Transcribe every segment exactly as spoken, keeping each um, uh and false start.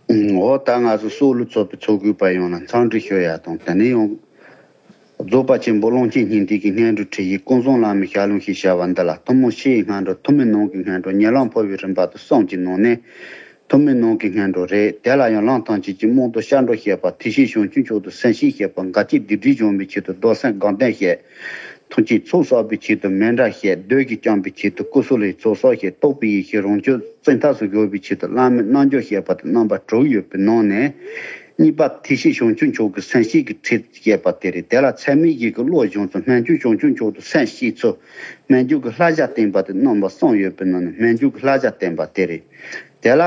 འོ་ད་ང་ཚོ་སྲོག་བླུ་ཚོགས་པའི་ཚོགས་དགོས་པ་ཡོངས་ལ་འཚམས་འདྲི་ཞུ་ཡ་དང་། དེ་ནས་ཡང་རྫོགས་པ་ཆེན་པོ་ཀློང་ཆེན་སྙིང་ཐིག་གི་སྙན་སྒྲོན་ཁྲིད་ཡིག་ཀུན་བཟང་བླ་མའི་ཞལ་ལུང་ཞེས་བྱ་བ་འདི་ལ། ཐུན་མོང་ཕྱི་ཡི་སྔོན་འགྲོ། ཐུན་མོང་ནང་གི་སྔོན་འགྲོ། ཉེ་ལམ་འཕོ་བའི་རིམ་པ་དང་གསུམ་གྱི་ནང་ནས་ཐུན་མོང་ནང་གི་སྔོན་འགྲོ་རེད། དེ་ལ་ཡང་ལམ་ཐམས་ཅད་ཀྱི་རྨང་རྡོ་སྐྱབས་འགྲོ་བཤད་པ། ཐེག་ཆེན་བྱང་ཆུབ་མཆོག་ཏུ་སེམས་བསྐྱེད་བཤད་པ། འགལ་རྐྱེན་སྡིག་སྒྲིབ་སྦྱོང་བའི་ཆེད་དུ་རྡོར་སེམས་དགའ་ལྡན་བཤད། ཐམས་ཅད་ཚོགས་བསགས་པའི་ཆེད་དུ་མཎྜལ་བཤད། བདུད་ཀྱིས་བསྐྱངས་པའི་ཆེད་དུ་ཀུ་སུ་ལུའི་ཚོགས་བསགས་བཤད། རྟོགས་པའི་ཡེ་ཤེས་རང་བྱུང་བཙན་ཐབས་སུ་བཞག་པའི་ཆེད་དུ་བླ་མའི་རྣལ་འབྱོར་བཤད་པ་དང་། རྣམ་པ་དྲུག་ཡོད་པའི་ནང་ནས་གཉིས་པ་ཐེག་ཆེན་བྱང་ཆུབ་མཆོག་གི་སེམས་བསྐྱེད་ཀྱི་ཁྲིད་བཤད་པ་དེ་རེད། དེ་ལ་ཚད་མའི་གཞི་གི་བློ་སྦྱོང་ཚུལ། སྨོན་འཇུག་བྱང་ཆུབ་མཆོག་ཏུ་སེམས་བསྐྱེད་ཚུལ། སྨོན་འཇུག་གི་བསླབ་བྱ་བསྟན་པ་དེ་རྣམ་པ་གསུམ་ཡོད་པའི་ནང་ནས་སྨོན་འཇུག་གི་བསླབ་བྱ་བསྟན་པ་དེ་རེད། དེ་ལ་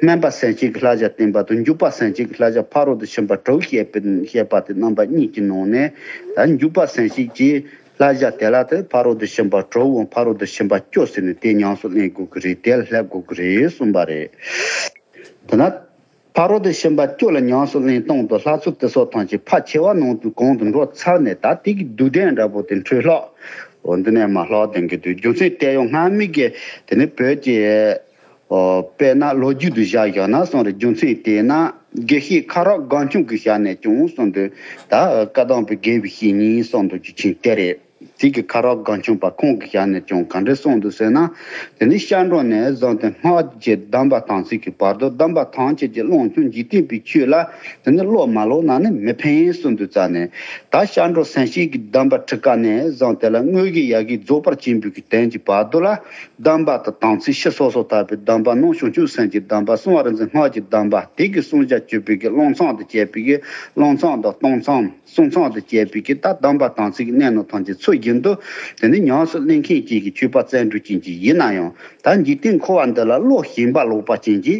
སྨོན་པ་སེམས་བསྐྱེད་ཀྱི་བསླབ་བྱ་བསྟན་པ་དང་། འཇུག་པ་སེམས་བསྐྱེད་ཀྱི་བསླབ་བྱ་ཕ་རོལ་ཏུ་ཕྱིན་པ་དྲུག་བཤད་པའི་བཤད་པ་དེ་རྣམ་པ་གཉིས་ཀྱི་ནང་ནས། ད་འཇུག་པ་སེམས་བསྐྱེད་ཀྱི་བསླབ་བྱ་དེ་ལ་དེ་ཕ་རོལ་ཏུ་ཕྱིན་པ་དྲུག་འམ་ཕ་རོལ་ཏུ་ཕྱིན་པ་བཅུ་ཟེར་ནས་དེ་ཉམས་སུ་ལེན་དགོས་ཀྱི་རེད། དེ་ལ་སླེབས་དགོས་ཀྱི་རེད་གསུངས་པ་རེད། དེ་ན། ཕ་རོལ་ཏུ་ཕྱིན་པ་བཅུ་ལ་ཉམས་སུ་ལེན་སྟངས་དང་ལྷག་ཚུལ་དེ་སོགས་ཐམས་ཅད་ཕར་ཕྱེ་བ་ནང་དུ་གོང་དུ་འགྲོ་ཚར་ནས། ད་དེ་གི་བསྡུས་དོན་འདྲ་པོ་དེ་འཕྲོས་ལྷག་འོ་འདི་ནས་མར་ལྷག་ལྡན་གྱི་འདུག་རྒྱུ་མཚན་དེ་ཡང་སྔ་མོ་གི་དེ་ནི་བོད་ཀྱི་ཨོ་དཔེར་ན་ལོ་རྒྱུས་དུ་བཞག་བཞག་ན་གསུངས་རེད། རྒྱུ་མཚན་དེས་ན་དགེ་བཤེས་ཁ་རག་སྒམ་ཆུང་གི་ཞལ་ནས་ཀྱང་གསུངས་འདུག་ད་བཀའ་གདམས་པའི་དགེ་བའི་བཤེས་གཉེན་གསུངས་འདུག་རྒྱུ་མཚན་དེ་རེད། དེ་གི་ཁ་རག་སྒམ་ཆུང་པ་ཁོང་གི་ཞལ་ནས་ཀྱང་ག་འདྲ་གསུངས་འདུག་ཟེར་ན། དེ་ནི་སྐྱབས་འགྲོ་ནས་བཟུང་སྟེ་སྔགས་ཀྱི་གདམས་པ་དམ་ཚིག་གི་བར་དུ། གདམས་པ་ཐམས་ཅད་ཀྱི་བློ་མཚོན་འཇིག་རྟེན་པའི་ཆོས་ལ་དེ་ནི་བློ་མ་ལོག་ན་ནི་མི་ཕན་གསུངས་འདུག་རྩ་ནས། ད་སྐྱབས་འགྲོ་སེམས་བསྐྱེད་ཀྱི་གདམས་པ་ཁྲིད་ཀ་ནས་བཟུང་དེ་ལ་དངོས་གཞི་ཡ་གི་རྫོགས་པར་བྱིན་པའི་གི་དོན་གྱི་བར་དུ་ལ། གདམས་པ་དང་དམ་ཚིག་ཕྱི་སོ་སོར་བརྟག་པའི་གདམས་པ། ནང་བྱང་ཆུབ་སེམས་ཀྱི་གདམས་པ། གསང་བ་རིག་འཛིན་སྔགས་ཀྱི་གདམས་པ། དེ་གི་གསུམ་ཆར་གྱུར་པའི་གི་བློ་མཚམས་དང་བཅས་པའི་གི་བློ་མཚམས་དང་སྟོང་མཚམས། གསུམ་མཚམས་དང་བཅས་པའི་གི་ད་གདམས་པ་དམ་ཚིག་གི་གནད་རྣམས་ཐམས་ཅད་ཚུལ་བཞིན་དུ་དེ་ནི་ཉམས་སུ་ལེན་མཁན་གཅིག་གི་ཆོས་པ་བཙན་སྒྲོལ་ཅན་གཅིག་ཡིན་ན་ཡང་། ད་འཇིག་རྟེན་འཁོར་བ་འདི་ལ་བློ་ཞེན་པ་ལོག་པ་ཅན་གྱི་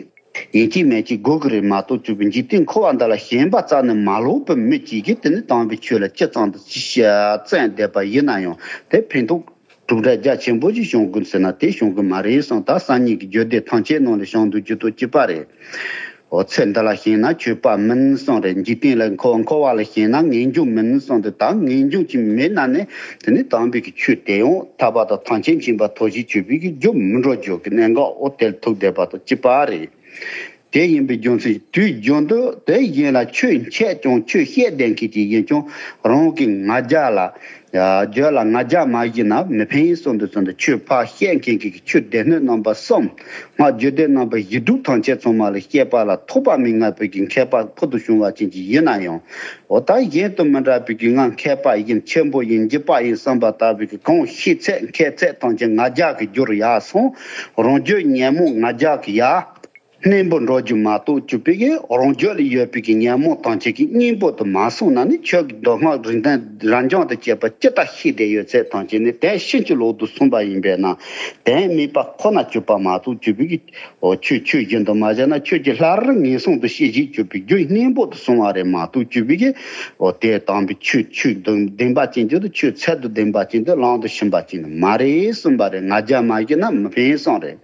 ཡིན་གཅིག་མིན་གཅིག་དགོས་ཀྱི་རེད་མ་གཏོགས། གཅིག་པུ་འཇིག་རྟེན་འཁོར་བ་འདི་ལ་ཞེན་པ་རྩ་ནས་མ་ལོག་པའི་མི་གཅིག་གིས་དེ་ནི་དམ་པའི་ཆོས་ལ་ཅི་ཙམ་དུ་བརྩོན་བསྡད་པ་ཡིན་ན་ཡང་། དེ་ཕན་ཐོགས་གྲུབ་འབྲས་རྒྱ་ཆེན་པོ་ཞིག་བྱུང་དགོས་ཟེར་ན་དེ་བྱུང་གི་མ་རེད་གསུངས། ད་སང་ཉིན་གྱི་རྒྱུད་སྡེ་ཐམས་ཅད་ནང་ལ་བྱུང་འདུག་རྒྱུ་དང་གཅིག་པ་རེད། འོ་ཚེ་འདི་ལ་ཞེན་ན་ཆོས་པ་མིན་གསུངས་རེད། འཇིག་རྟེན་ལ་འཁོར་འཁོར་བ་ལ་ཞེན་ན་ངེས་འབྱུང་མིན་གསུངས་ཏེ། ད་ངེས་འབྱུང་ཅིག་མེད་ན་ནི་དེ་ནི་དམ་པའི་གི་ཆོས་དེ་ཡང་ཐར་པ་དང་ཐམས་ཅད་མཁྱེན་པ་ཐོབ་བྱའི་ཆོས་པའི་གི་རྒྱུ་མི་འགྲོ་རྒྱུ་གི་གནད་འགག་འོ་དེར་ཐུག་བསྡད་པ་དང་གཅིག་པ་རེད། དེ་ཡིན་པའི་རྒྱུ་མཚན་དུས་རྒྱུན་དུ་དེ་ཡིན་ལ། ཆོས་འཆད་ཀྱང་ཆོས་བཤད་བསྡད་མཁན་ཅིག་ཡིན་ཀྱང་རང་གི་ང་རྒྱལ་ལ། རྒྱུད་ལ་ང་རྒྱལ་མ་ཞིག་ན་མི་ཕན་གསུངས་འདུག་གསུངས་འདུག་ཆོས་ཕར་བཤད་མཁན་གྱི་ཆོས་སྡེ་སྣོད་རྣམ་པ་གསུམ། སྔགས་རྒྱུད་སྡེ་རྣམ་པ་བཞི་དྲུག་ཐམས་ཅད་ཚང་མ་ལ་བཤད་པ་ལ་ཐོགས་པ་མེད་ངེས་པའི་གི་མཁས་པ་ཕུལ་དུ་བྱུང་བ་ཅན་གྱི་ཡིན་ན་ཡང་། འོ་ད་གཞན་དུ་མི་འདྲ་བའི་གི་ང་མཁས་པ་ཡིན་ཆེན་པོ་ཡིན་འཇིགས་པ་ཡིན་བསམ་པ་ལྟ་བུའི་གི་གང་ཤེས་ཚད་མཁས་ཚད་ཐམས་ཅད་ང་རྒྱལ་གྱི་རྒྱུར་ཡར་སོང་། རང་རྒྱུད་ཉོན་མོངས་ང་རྒྱལ་གྱི་ཡར། གནས་འབུར་འགྲོ་རྒྱུ་མ་གཏོགས་གཅིག་པའི་གི་རང་རྒྱུད་ལ་ཡོད་པའི་གི་ཉོན་མོངས་ཐམས་ཅད་ཀྱི་གཉེན་པོ་དུ་མ་སོང་ན་ནི། ཆོས་ཀྱི་མདོ་སྔགས་རིགས་ལྡན་རབ་འབྱམས་དང་བཅས་པ་ཇི་ལྟར་ཤེས་བསྡད་ཡོད་ཚད་ཐམས་ཅད་ནི་དོན་ཕྱིན་ཅི་ལོག་ཏུ་སོང་བ་ཡིན་པས་ན། དོན་མེད་པ་ཁོ་ན་གྱུར་པ་མ་གཏོགས་གཅིག་པའི་གི་འོ་ཆོས་ཆོས་བཞིན་དུ་མ་བྱས་ན། ཆོས་ཀྱི་ལྷ་རིས་ངན་སོང་དུ་ཤེས་བཞིན་གྱུར་པའི་རྒྱུ་གཉེན་པོ་དུ་སོང་བ་རེད་མ་གཏོགས་གཅིག་པའི་གི་འོ་དེ་དམ་པའི་ཆོས་ཆོས་དང་ལྡན་པ་ཅན་གྱི་དུ། ཆོས་ཚད་དུ་ལྡན་པ་ཅན་དུ་ལམ་དུ་ཕྱིན་པ་ཅན་དུ་མ་རེད་གསུངས་པ་རེད། ང་རྒྱལ་མ་ཞིག་ན་མི་ཕན་གསུངས་རེད།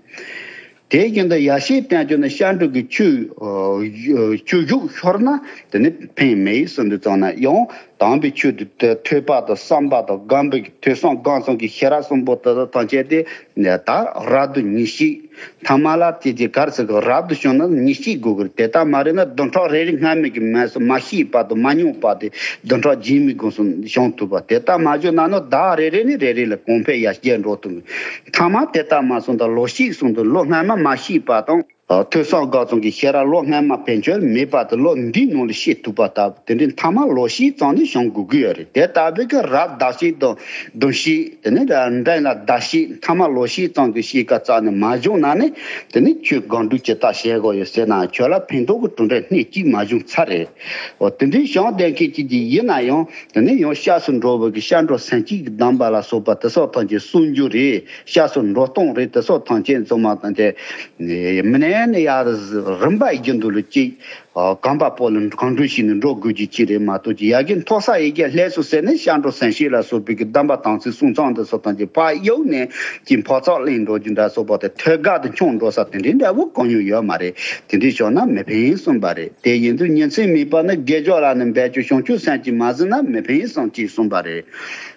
དེ་བཞིན་དུ་ཡར་ཞེས་བསྟན་བཅོས་ནི་སྐྱབས་འགྲོ་གི་ཆོས་ཨ་ཆོས་ཞུགས་ཤོར་ན་དེ་ནི་ཕན་མེད་གསུངས་འདུག་ཙང་ན་ཡང་དམ་པའི་ཆོས་དེ་ཐོས་པ་དང་བསམ་པ་དང་སྒོམ་པའི་ཐོས་བསམ་སྒོམ་གསུམ་གྱི་ཤེས་རབ་གསུམ་པོ་དེ་དག་ཐམས་ཅད་དེ་ད་རབ་ཏུ་ཉི་ཤུ། ཐ་མ་ལ་དེ་དེ་གར་ཚིག་གི་རབ་ཏུ་བྱུང་ན་ཉི་ཤུ་དགོས་ཀྱི་རེད། དེ་ལྟ་མ་རེད་ན་བདུན་ཕྲག་རེ་རེ་སྔ་མའི་གི་མ་སོ་མ་ཤེས་པ་དང་མ་མྱོང་བ་དེ་བདུན་ཕྲག་རྗེས་མའི་སྒོམ་གསུམ་བྱུང་ཐུབ་པ། དེ་ལྟ་མ་བྱུང་ན་ནི་ཟླ་རེ་རེ་ནས་རེ་རེ་ལ་གོང་འཕེལ་ཡར་རྒྱས་འགྲོ་ཐུབ། ཐ་མ་དེ་ལྟ་མ་སོང་ད་ལོ་ཤས་སོང་དུས་ལོ་སྔ་མ་མ་ཤེས་པ་དང་། ཨ་ཐོས་བསམ་སྒོམ་གསུམ་གྱི་ཤེས་རབ་ལོ་སྔ་མ་ཕན་ཆོད་མེད་པ་དེ་ལོ་འདིའི་ནང་ལ་ཤེས་ཐུབ་པ་ལྟ་བུ་དེ་འདྲའི་ཐ་མ་ལོ་ཤས་ཙམ་ནས་བྱུང་དགོས་ཀྱི་ཡོད་རེད། དེ་ལྟ་བུའི་གི་རབ་ཟླ་ཤས་དང་བདུན་ཤས། དེ་ནས་འབྲིང་ལ་ཟླ་ཤས། ཐ་མ་ལོ་ཤས་ཙམ་གྱི་ཤེས་ཀ་རྩ་ནས་མ་བྱུང་ན་ནི། དེ་ནས་ཁྱོད་སྒོམ་སྒྲུབ་ཇི་ལྟར་བྱེད་དགོས་ཡོད་ཟེར་ན། ཁྱོད་ལ་ཕན་ཐོགས་ཀྱི་གྲུབ་འབྲས་སྣེ་གཅིག་མ་བྱུང་ཚར་རེད། འོ་དེ་འདྲའི་བྱུང་བསྡད་མཁན་གཅིག་གིས་ཡིན་ན་ཡང་། དེ་ནས་ཡང་སྐྱབས་སུ་འགྲོ་བའི་གི་སྐྱབས་འགྲོ་སེམས་བསྐྱེད་ཀྱི་གདམས་པ་ལ་སོགས་པ་དེ་སོགས་ཐམས་ཅད་སུན་འགྱུར་རེད། སྐྱབས་སུ་འགྲོ་སྟངས་རེད། དེ་སོགས་ཐམས་ཅད་ཚང་མ་ཐམས་ཅད་མི་ནས་ནི་ཡར་རིམ་པ་བཞིན་དུ་ལ་གཅིག་གོམ་པ་སྤོ་ལ་གང་འགྲོ་ཞིག་ནི་འགྲོ་དགོས་ཀྱི་ཅི་རེད་མ་གཏོགས་ཀྱི་ཡ་གི་མཐོ་ས་ཡི་གེ་ལྷས་སུ་ཟེར་ནས་སྐྱབས་འགྲོ་སེམས་བསྐྱེད་ལ་སོགས་པའི་གི་གདམས་པ་དམ་ཚིག་གསུང་རྩོམ་འདི་སོགས་ཐམས་ཅད་ཕར་གཡུག་ནས་ཀྱི་འཕོ་ཚག་ལེན་འགྲོ་རྒྱུ་འདྲ་སོགས་པ་དེ་ཐོད་རྒལ་དུ་མཆོང་འགྲོ་ས་དེ་འདྲའི་འདྲ་བོ་གང་ཡང་ཡོད་མ་རེད། དེ་འདྲའི་ཕྱོགས་ན་མི་ཕན་གསུངས་པ་རེད། དེ་ཡིན་དུས་ཉིན་མཚན་མེད་པ་ནི་དགེ་སྦྱོར་ལ་ནི་འབད་ཆོག་བྱང་ཆུབ་སེམས་ཀྱིས་མ་ཟིན་ན་མི་ཕན་གསུངས་ཅེས་གསུངས་པ་རེད།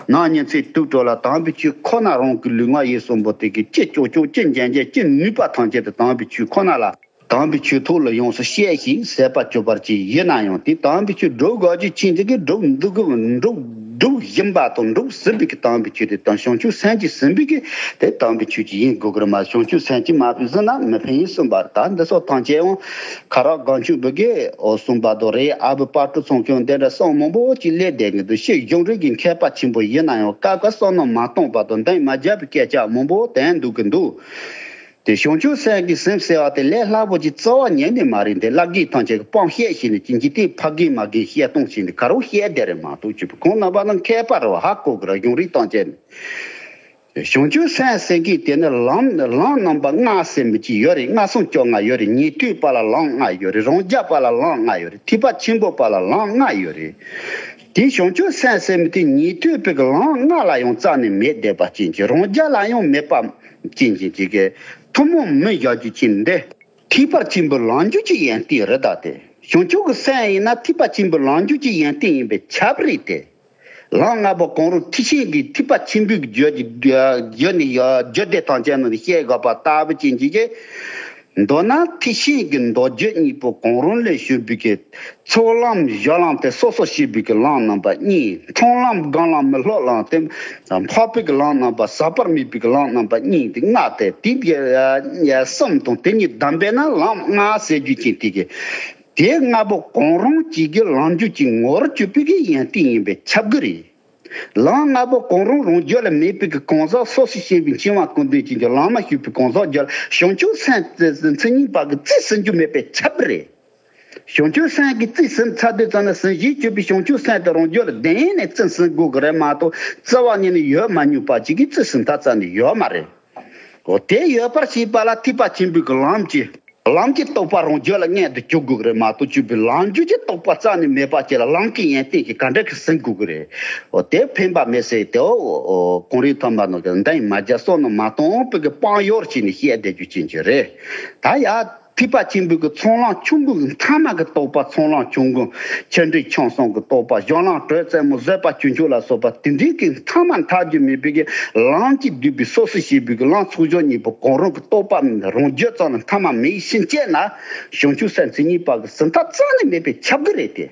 ནང་ཉིན་མཚན་དུས་དྲོ་ལ་དམ་པའི་ཆོས་ཁོ་ན་རང་གི་ལུས་ངག་ཡིད་གསུམ་པོ་དེ་གི་ཅི་ལྕོགས་ལྕོགས་ཅི་འཇམ་འཇམ་ཅི་ནུས་པ་ཐམས་ཅད་དུ་དམ་པའི་ཆོས་ཁོ་ན་ལ། དམ་པའི་ཆོས་ཐོག་ལ་ཡོངས་སུ་བཤད་ཞིང་ཟད་པར་གྱུར་པར་བྱེད། ཡིན་ན་ཡང་དེ་དམ་པའི་ཆོས་སྒྲུབ་དགོས་རྒྱུ་ཅན་དེ་གིས་སྒྲུབ་འདུག་གི་སྒྲུབ་སྒྲུབ་བཞིན་པ་དང་སྒྲུབ་ཟིན་པའི་གི་དམ་པའི་ཆོས་དེ་དང་བྱང་ཆུབ་སེམས་ཀྱིས་ཟིན་པའི་གི་དེ་དམ་པའི་ཆོས་ཅིག་ཡིན་དགོས་ཀྱི་རེད་མ། བྱང་ཆུབ་སེམས་ཀྱིས་མ་ཟིན་ན་མི་ཕན་ཡིན་གསུངས་པ་རེད། ད་འདི་སོགས་ཐམས་ཅད་ཡང་ཁ་རག་སྒམ་ཆུང་བུ་གིས་གསུངས་པ་དང་རེད། ཨ་བུ་དཔལ་སྤྲུལ་ཚོགས་ཆུང་འདི་འདྲ་གསུང་མང་པོ་ཅིག་སླེབས་བསྡད་ཀྱི་འདུག་སྤྱིར་གཞུང་འབྲེལ་གྱི་མཁས་པ་ཆེན་པོ་ཡིན་ན་ཡང་སྐབས་འགའ་བསམ་མནོ་མ་བཏང་བར་དུ་འདང་མ་རྒྱག་པའི་སྐད་ཆ་མང་པོ་དྲན་འདུག་གི་འདུག་དེ་བྱང་ཆུབ་སེམས་ཀྱིས་ཟིན་ཟེར་བ་དེ་ལས་སླ་པོ་ཅིག་རྩ་བ་ཉིད་ནས་མ་རེད། འདི་བླ་རྒན་ཐམས་ཅད་ཀྱིས་སྤང་བཤད་བྱས་ནས་ཅིག་འཇིག་རྟེན་ཕ་རྒན་མ་རྒན་བཤད་སྟངས་བྱས་ནས་ག་རེ་བཤད་བསྡད་རེད་མ་གཏོགས། ཅིག་གོང་རྣམ་པ་ནི་མཁས་པ་རེད་བ། ཧ་གོ་གི་རེད། གཞུང་རིག་ཐམས་ཅད་ནས། བྱང་ཆུབ་སེམས་ཟེར་མཁན་དེ་ནི་ལམ་ལམ་རྣམ་པ་ལྔ་ཟེར་མི་ཅིག་ཡོད་རེད། ལྔ་སོང་བཅོ་ལྔ་ཡོད་རེད། ཉན་ཐོས་པ་ལ་ལམ་ལྔ་ཡོད་རེད། རང་རྒྱལ་པ་ལ་ལམ་ལྔ་ཡོད་རེད། ཐེག་པ་ཆེན་པོ་པ་ལ་ལམ་ལྔ་ཡོད་རེད། དེ་བྱང་ཆུབ་སེམས་ཟེར་མི་དེ་ཉན་ཐོས་པའི་གི་ལམ་ལྔ་ལ་ཡང་རྩ་ནས་མེད་བསྡད་པ་ཅན་གྱི། རང་རྒྱལ་ལ་ཡང་མེད་པ་ཅན་གྱི་ཅིག་གི་ཐུན་མོང་མི་བཞག་རྒྱུ་ཅན་འདི། ཐེག་པ་ཆེན་པོའི་ལམ་རྒྱུད་ཀྱི་ཡོན་ཏན་རེད་ད་དེ། བྱང་ཆུབ་ཀྱི་སེམས་ཡིན་ན་ཐེག་པ་ཆེན་པོའི་ལམ་རྒྱུད་ཀྱི་ཡོན་ཏན་ཡིན་པས་ཁྱབ་རེད་དེ། ལམ་ལྔ་པོ་གང་རུང་ཐེག་ཆེན་གྱི་ཐེག་པ་ཆེན་པོའི་རྒྱུད་ཀྱི་རྒྱུད་ནི་རྒྱུད་སྡེ་ཐམས་ཅད་ནང་ནས་བཤད་དགོས་པ་ལྟ་བུ་ཅན་གྱི་གི། མདོར་ན་ཐེག་ཆེན་གྱི་མདོ་རྒྱུད་གཉིས་པོ་གང་རུང་ལས་བྱུང་བའི་གི་ཚོགས་ལམ་སྦྱོར་ལམ་དེ་སོ་སོར་ཕྱེ་བའི་གི་ལམ་རྣམ་པ་གཉིས། མཐོང་ལམ་སྒོམ་ལམ་མི་སློབ་ལམ་དེ། འཕགས་པའི་གི་ལམ་རྣམ་པ་ཟག་པར་མེད་པའི་གི་ལམ་རྣམ་པ་གཉིས་དེ་ལྔ་སྟེ། དེ་གསུམ་དང་དེ་གཉིས་བསྡོམས་པས་ན་ལམ་ལྔ་ཟེར་རྒྱུ་ཅན་དེ་གི། དེ་ལྔ་པོ་གང་རུང་གཅིག་གི་ལམ་རྒྱུད་ཀྱི་ངོ་བོར་གྱུར་པའི་གི་ཡོན་ཏན་ཡིན་པས་ཁྱབ་གི་རེད། ལམ་ལྔ་པོ་གང་རུང་རང་རྒྱུད་ལ་མེད་པའི་གི་གང་ཟག་སོ་སོ་ཤེས་པའི་འཆིང་བ་ཀུན་ལྡན་ཅན་གྱི་ལམ་མ་ཞུགས་པའི་གང་ཟག་རྒྱུད་ལ་བྱང་ཆུབ་སེམས་མཚན་ཉིད་པ་གི་རྩིས་ཟིན་རྒྱུ་མེད་པས་ཁྱབ་གི་རེད། བྱང་ཆུབ་སེམས་ཀྱི་རྩིས་ཟིན་ཚར་དུས་ཙམ་ན་ཟིན་བྱེད་གྱུར་པའི་བྱང་ཆུབ་སེམས་དེ་རང་རྒྱུད་ལ་ལྡན་ནས་རྩིས་ཟིན་དགོས་ཀྱི་རེད་མ་གཏོགས། རྩ་བ་ཉིད་ནས་ཡོད་མ་མྱོང་བ་ཅིག་གིས་རྩིས་ཟིན་ཐབས་རྩ་ནས་ཡོད་མ་རེད། འོ་དེ་ཡོད་པར་བྱེད་པ་ལ་ཐེག་པ་ཆེན་པོའི་གི་ལམ་གྱི་ལམ་གྱི་རྟོགས་པ་རང་རྒྱུད་ལ་མངོན་དུ་གྱུར་དགོས་ཀྱི་རེད་མ་གཏོགས། གྱུར་པའི་ལམ་རྒྱུད་ཀྱི་རྟོགས་པ་རྩ་ནས་མེད་པ་ཅིག་ལ་ལམ་གྱི་ཡོན་ཏན་གྱིས་ག་འདྲ་གི་ཟིན་དགོས་ཀྱི་རེད། འོ་དེ་ཕན་པ་མེད་ཟེར་དེའོ། གོང་རིམ་ཐོག་མ་ནང་གི་འདི་མ་རྒྱ་སོགས་ནང་མ་གཏོང་བའི་གི་སྤང་ཡོར་བྱས་ནས་བཤད་བསྡད་རྒྱུ་ཅན་གྱི་རེད། ད་ཡ། ཐེག་པ་ཆེན་པོའི་གི་ཚོགས་ལམ་ཆུང་ངུ་གི་མཐའ་མ་གི་རྟོགས་པ། ཚོགས་ལམ་ཆུང་ངུ་ཆེ་འབྲིང་ཆུང་གསུམ་གི་རྟོགས་པ། གཞུང་ལམ་དྲོད་རྩེ་མོ་བཟོད་པ་ཆོས་མཆོག་ལ་སོགས་པ་དེ་འདྲའི་གི་མཐའ་མ་མཐའ་རྒྱུ་མེད་པའི་གི་ལམ་གྱིས་བསྡུས་པའི་སོ་སོ་ཤེས་པའི་གི་ལམ་ཚོགས་བྱེད་གཉིས་པོ་གང་རུང་གི་རྟོགས་པ་རང་རྒྱུད་ཙམ་ལ་མཐའ་མ་མེད་ཕྱིན་ཆད་ན་བྱང་ཆུབ་སེམས་མཚན་ཉིད་པ་གི་ཟིན་ཐབས་རྩ་ནས་མེད་པས་ཁྱབ་གི་རེད་དེ།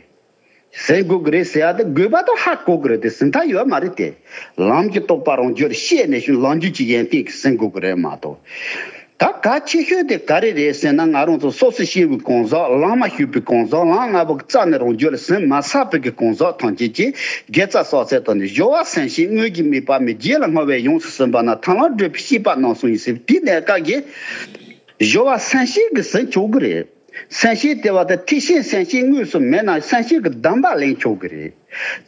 ཟིན་དགོས་ཀྱི་རེད་ཟེར་ཡ་དེ་དགོས་པ་དང་ཧ་གོ་གི་རེད་དེ། ཟིན་ཐབས་ཡོད་མ་རེད་དེ། ལམ་གྱི་རྟོགས་པ་རང་རྒྱུད་ལ་ཤེས་ནས་ཤིང་ལམ་རྒྱུད་ཀྱི་ཡོན་ཏན་གྱིས་ཟིན་དགོས་ཀྱི་རེད་མ་གཏོགས། ད་གལ་ཆེ་ཤོས་དེ་ག་རེ་རེད་ཟེར་ན། ང་རང་ཚོ་སོ་སོ་ཤེས་པའི་གང་ཟག་ལམ་མ་ཞུགས་པའི་གང་ཟག་ལམ་ལྔ་པོ་རྩ་ནས་རང་རྒྱུད་ལ་ཟིན་མ་ཚར་བའི་གི་གང་ཟག་ཐམས་ཅད་ཀྱིས་དགེ་རྩ་བསགས་ཚད་དང་ནི་སྦྱོར་བ་སེམས་བསྐྱེད་དངོས་ཀྱི་དམིགས་པ་མི་བརྗེད་ལ་བསྔོ་བས་ཡོངས་སུ་ཟིན་པ་ན་ཐར་ལམ་བགྲོད་པའི་ཤེས་པ་རྣམ་གསུམ་ཡིན་ཟེར། དེའི་གནད་འགག་གིས་སྦྱོར་བ་སེམས་བསྐྱེད་ཀྱིས་ཟིན་ཆོག་གི་རེད། སེམས་བསྐྱེད་དེ་བ་དེ་ཐེག་ཆེན་སེམས་བསྐྱེད་དངོས་སུ་མེད་ན་སེམས་བསྐྱེད་ཀྱི་གདམས་པ་ལེན་ཆོག་གི་རེད།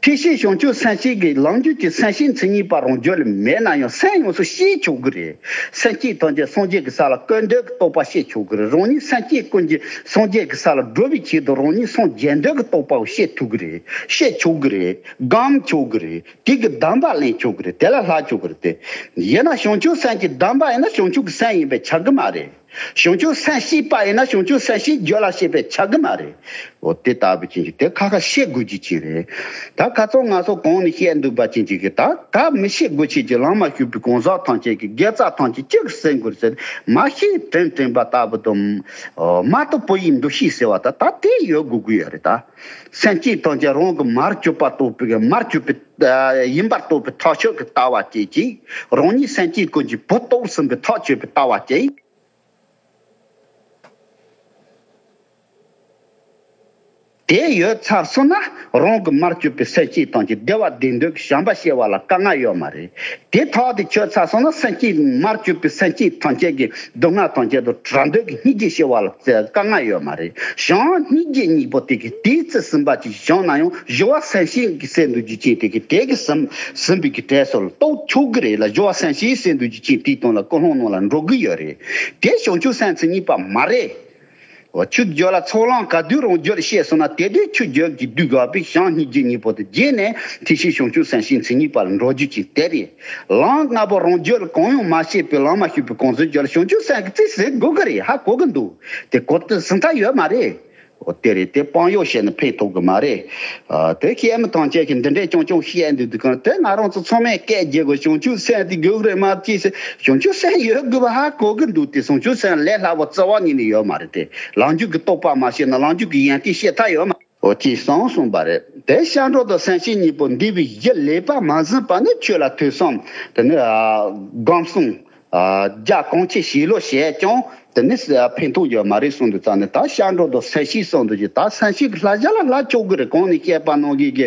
ཐེག་ཆེན་བྱང་ཆུབ་སེམས་བསྐྱེད་ཀྱི་ལམ་རྒྱུད་ཀྱི་སེམས་བསྐྱེད་མཚན་ཉིད་པ་རང་རྒྱུད་ལ་མེད་ན་ཡང་སེམས་ཡོངས་སུ་ཤེས་ཆོག་གི་རེད། སེམས་བསྐྱེད་ཐམས་ཅད་སངས་རྒྱས་ཀྱི་ས་ལ་བཀོད་འདོད་ཀྱི་རྟོགས་པ་བཤད་ཆོག་གི་རེད། རང་ཉིད་སེམས་བསྐྱེད་ཀུན་གྱི་སངས་རྒྱས་ཀྱི་ས་ལ་བགྲོད་པའི་ཆེད་དུ་རང་ཉིད་སངས་རྒྱས་འདོད་ཀྱི་རྟོགས་པ་བཤད་ཐུབ་ཀྱི་རེད། བཤད་ཆོག་གི་རེད། སྒོམ་ཆོག་གི་རེད། དེ་གི་གདམས་པ་ལེན་ཆོག་གི་རེད། དེ་ལ་ལྷག་ཆོག་གི་རེད་དེ། ཡིན་ན་བྱང་ཆུབ་སེམས་ཀྱི་གདམས་པ་ཡིན་ན་བྱང་ཆུབ་ཀྱི་སེམས་ཡིན་པས་ཁྱབ་གི་མ་རེད། བྱང་ཆུབ་སེམས་བསྐྱེད་པ་ཡིན་ན་བྱང་ཆུབ་སེམས་བསྐྱེད་རྒྱུད་ལ་སྐྱེས་པས་ཁྱབ་གི་མ་རེད། འོ་དེ་ལྟ་བུ་ཅན་གྱི་དེ་ཁ་ཁ་བཤད་དགོས་རྒྱུ་ཅན་རེད། ད་ཁ་ཚོ་ང་ཚོ་གོང་ནས་བཤད་འདུག་པ་ཅན་གྱི་གི་ད་ག་མི་བཤད་དགོས་ཆེད་ཀྱི་ལམ་མ་ཞུགས་པའི་གང་ཟག་ཐམས་ཅད་ཀྱི་དགེ་རྩ་ཐམས་ཅད་གཅིག་གི་སེམས་ཀུན་ཟེར་མ་ཤེས་དྲན་དྲན་པ་ལྟ་བུ་དང་། མ་རྟོགས་པོ་ཡི་འདུ་ཤེས་ཟེར་བ་ད་ད་དེ་ཡོད་དགོས་ཀྱི་ཡོད་རེད་ད། སེམས་བསྐྱེད་ཐམས་ཅད་རང་གི་མར་གྱུར་པ་རྟོགས་པའི་གི་མར་གྱུར་པའི་ཡིན་པར་རྟོགས་པའི་ཐག་ཆོད་ཀྱི་ལྟ་བ་བཅས་ཀྱིས་རང་ཉིད་སེམས་བསྐྱེད་ཀུན་གྱི་བུ་རྟོགས་ཟིན་པའི་ཐག་ཆོད་པའི་ལྟ་བ་བཅས། དེ་ཡོད་ཚར་སོང་ན་རང་གི་མར་གྱུར་པའི་སེམས་བསྐྱེད་ཐམས་ཅད་བདེ་བ་བདེ་འདོད་ཀྱི་བྱམས་པ་སྐྱེ་བ་ལ་དཀའ་ངལ་ཡོད་མ་རེད། དེ་ཐག་དེ་ཆོད་ཚར་སོང་ན་སེམས་བསྐྱེད་མར་གྱུར་པའི་སེམས་བསྐྱེད་ཐམས་ཅད་ཀྱི་སྡུག་བསྔལ་ཐམས་ཅད་དང་བྲལ་འདོད་ཀྱི་སྙིང་རྗེ་སྐྱེ་བ་ལ་དཀའ་ངལ་ཡོད་མ་རེད། བྱམས་སྙིང་རྗེ་གཉིས་པོ་དེ་གི་དེའི་རྩིས་ཟིན་པ་ཅིག་བྱུང་ན་ཡང་སྦྱོར་བ་སེམས་བསྐྱེད་ཀྱི་སེམས་འདུ་རྒྱུ་ཅན་དེ་གི་དེ་གི་ཟིན་ཟིན་པའི་གི་གྲས་སུ་ལ་གཏོགས་ཆོག་གི་རེད་ལ། སྦྱོར་བ་སེམས་བསྐྱེད་སེམས་འདུ་རྒྱུ་ཅན་དེའི་སྟེང་ལ་ཀུན་སློང་ནང་ལ་འགྲོ་གི་ཡོད་རེད། དེ་བྱང་ཆུབ་སེམས་མཚན་ཉིད་པ་མ་རེད། འོ་ཆོས་བརྒྱུད་ལ་ཚོགས་ལམ་ག་དུས་རང་རྒྱུད་ལ་བཤད་སོང་ན་དེ་དུས་ཆོས་བརྒྱུད་ཀྱི་བསྡུས་དགོས་པའི་བྱམས་སྙིང་རྗེ་གཉིས་པོ་དེ་རྗེས་ནས་ཐེག་ཆེན་བྱང་ཆུབ་སེམས་བསྐྱེད་མཚན་ཉིད་པ་ལ་འགྲོ་རྒྱུ་ཅིག་དེ་རེད། ལམ་ལྔ་པོ་རང་རྒྱུད་ལ་གང་ཡང་མ་བཤད་པའི་ལམ་མ་ཞུགས་པའི་གང་ཟག་རྒྱུད་ལ་བྱང་ཆུབ་སེམས་ཀྱི་རྩིས་ཟིན་དགོས་ཀྱི་རེད། ཧ་གོ་གི་འདུག་དེ་གོ་ཏི་ཟིན་ཐབས་ཡོད་མ་རེད། འོ་དེ་རེད། དེ་དཔང་ཡོག་བཤད་ན་ཕན་ཐོགས་གི་མ་རེད། ཨ། དེ་ཤེས་མི་ཐམས་ཅད་ཀྱིས་འདི་འདྲའི་རྐྱང་རྐྱང་བཤད་འདུག་དུས་གང་དེ་ང་རང་ཚོ་ཚང་མས་སྐད་རྒྱག་དགོས། བྱང་ཆུབ་སེམས་དེ་དགོས་ཀྱི་རེད་མ་གཏོགས་ཟེར། བྱང་ཆུབ་སེམས་ཡོད་དགོས་པ་ཧ་གོ་གི་འདུག་དེ་བྱང་ཆུབ་སེམས་ལས་སླ་བོ་རྩ་བ་ཉིད་ནས་ཡོད་མ་རེད་དེ། ལམ་རྒྱུད་ཀྱི་རྟོགས་པ་མ་ཤེས་ན་ལམ་རྒྱུད་ཀྱི་ཡོན་ཏན་ཤེས་ཐབས་ཡོད་མ་རེད། འོ་ཅེས་གསུངས་གསུངས་པ་རེད། དེ་སྐྱབས་འགྲོ་དང་སེམས་བསྐྱེད་གཉིས་པོ་འདུས་པའི་གཞི་ལེགས་པར་མ་ཟིན་པ་ནི་ཆོས་ལ་ཐོས་བསམ་དེ་ནི་ཨ་སྒོམ་གསུམ། ཨ། རྒྱ་གང་ཆེ་བྱས་ལོ་བྱས་ཀྱང་དེ་ནི་ཕན་ཐོགས་ཡོད་མ་རེད་གསུངས་དུས་ཙང་ནས། ད་སྐྱབས་འགྲོ་དང་སེམས་བསྐྱེད་གསུངས་དུས་ཀྱི་ད་སེམས་བསྐྱེད་ཀྱི་བསླབ་བྱ་ལ་བསླབ་ཆོག་གི་རེད། གོང་ནས་བཤད་པ་ནང་བཞིན་གྱི་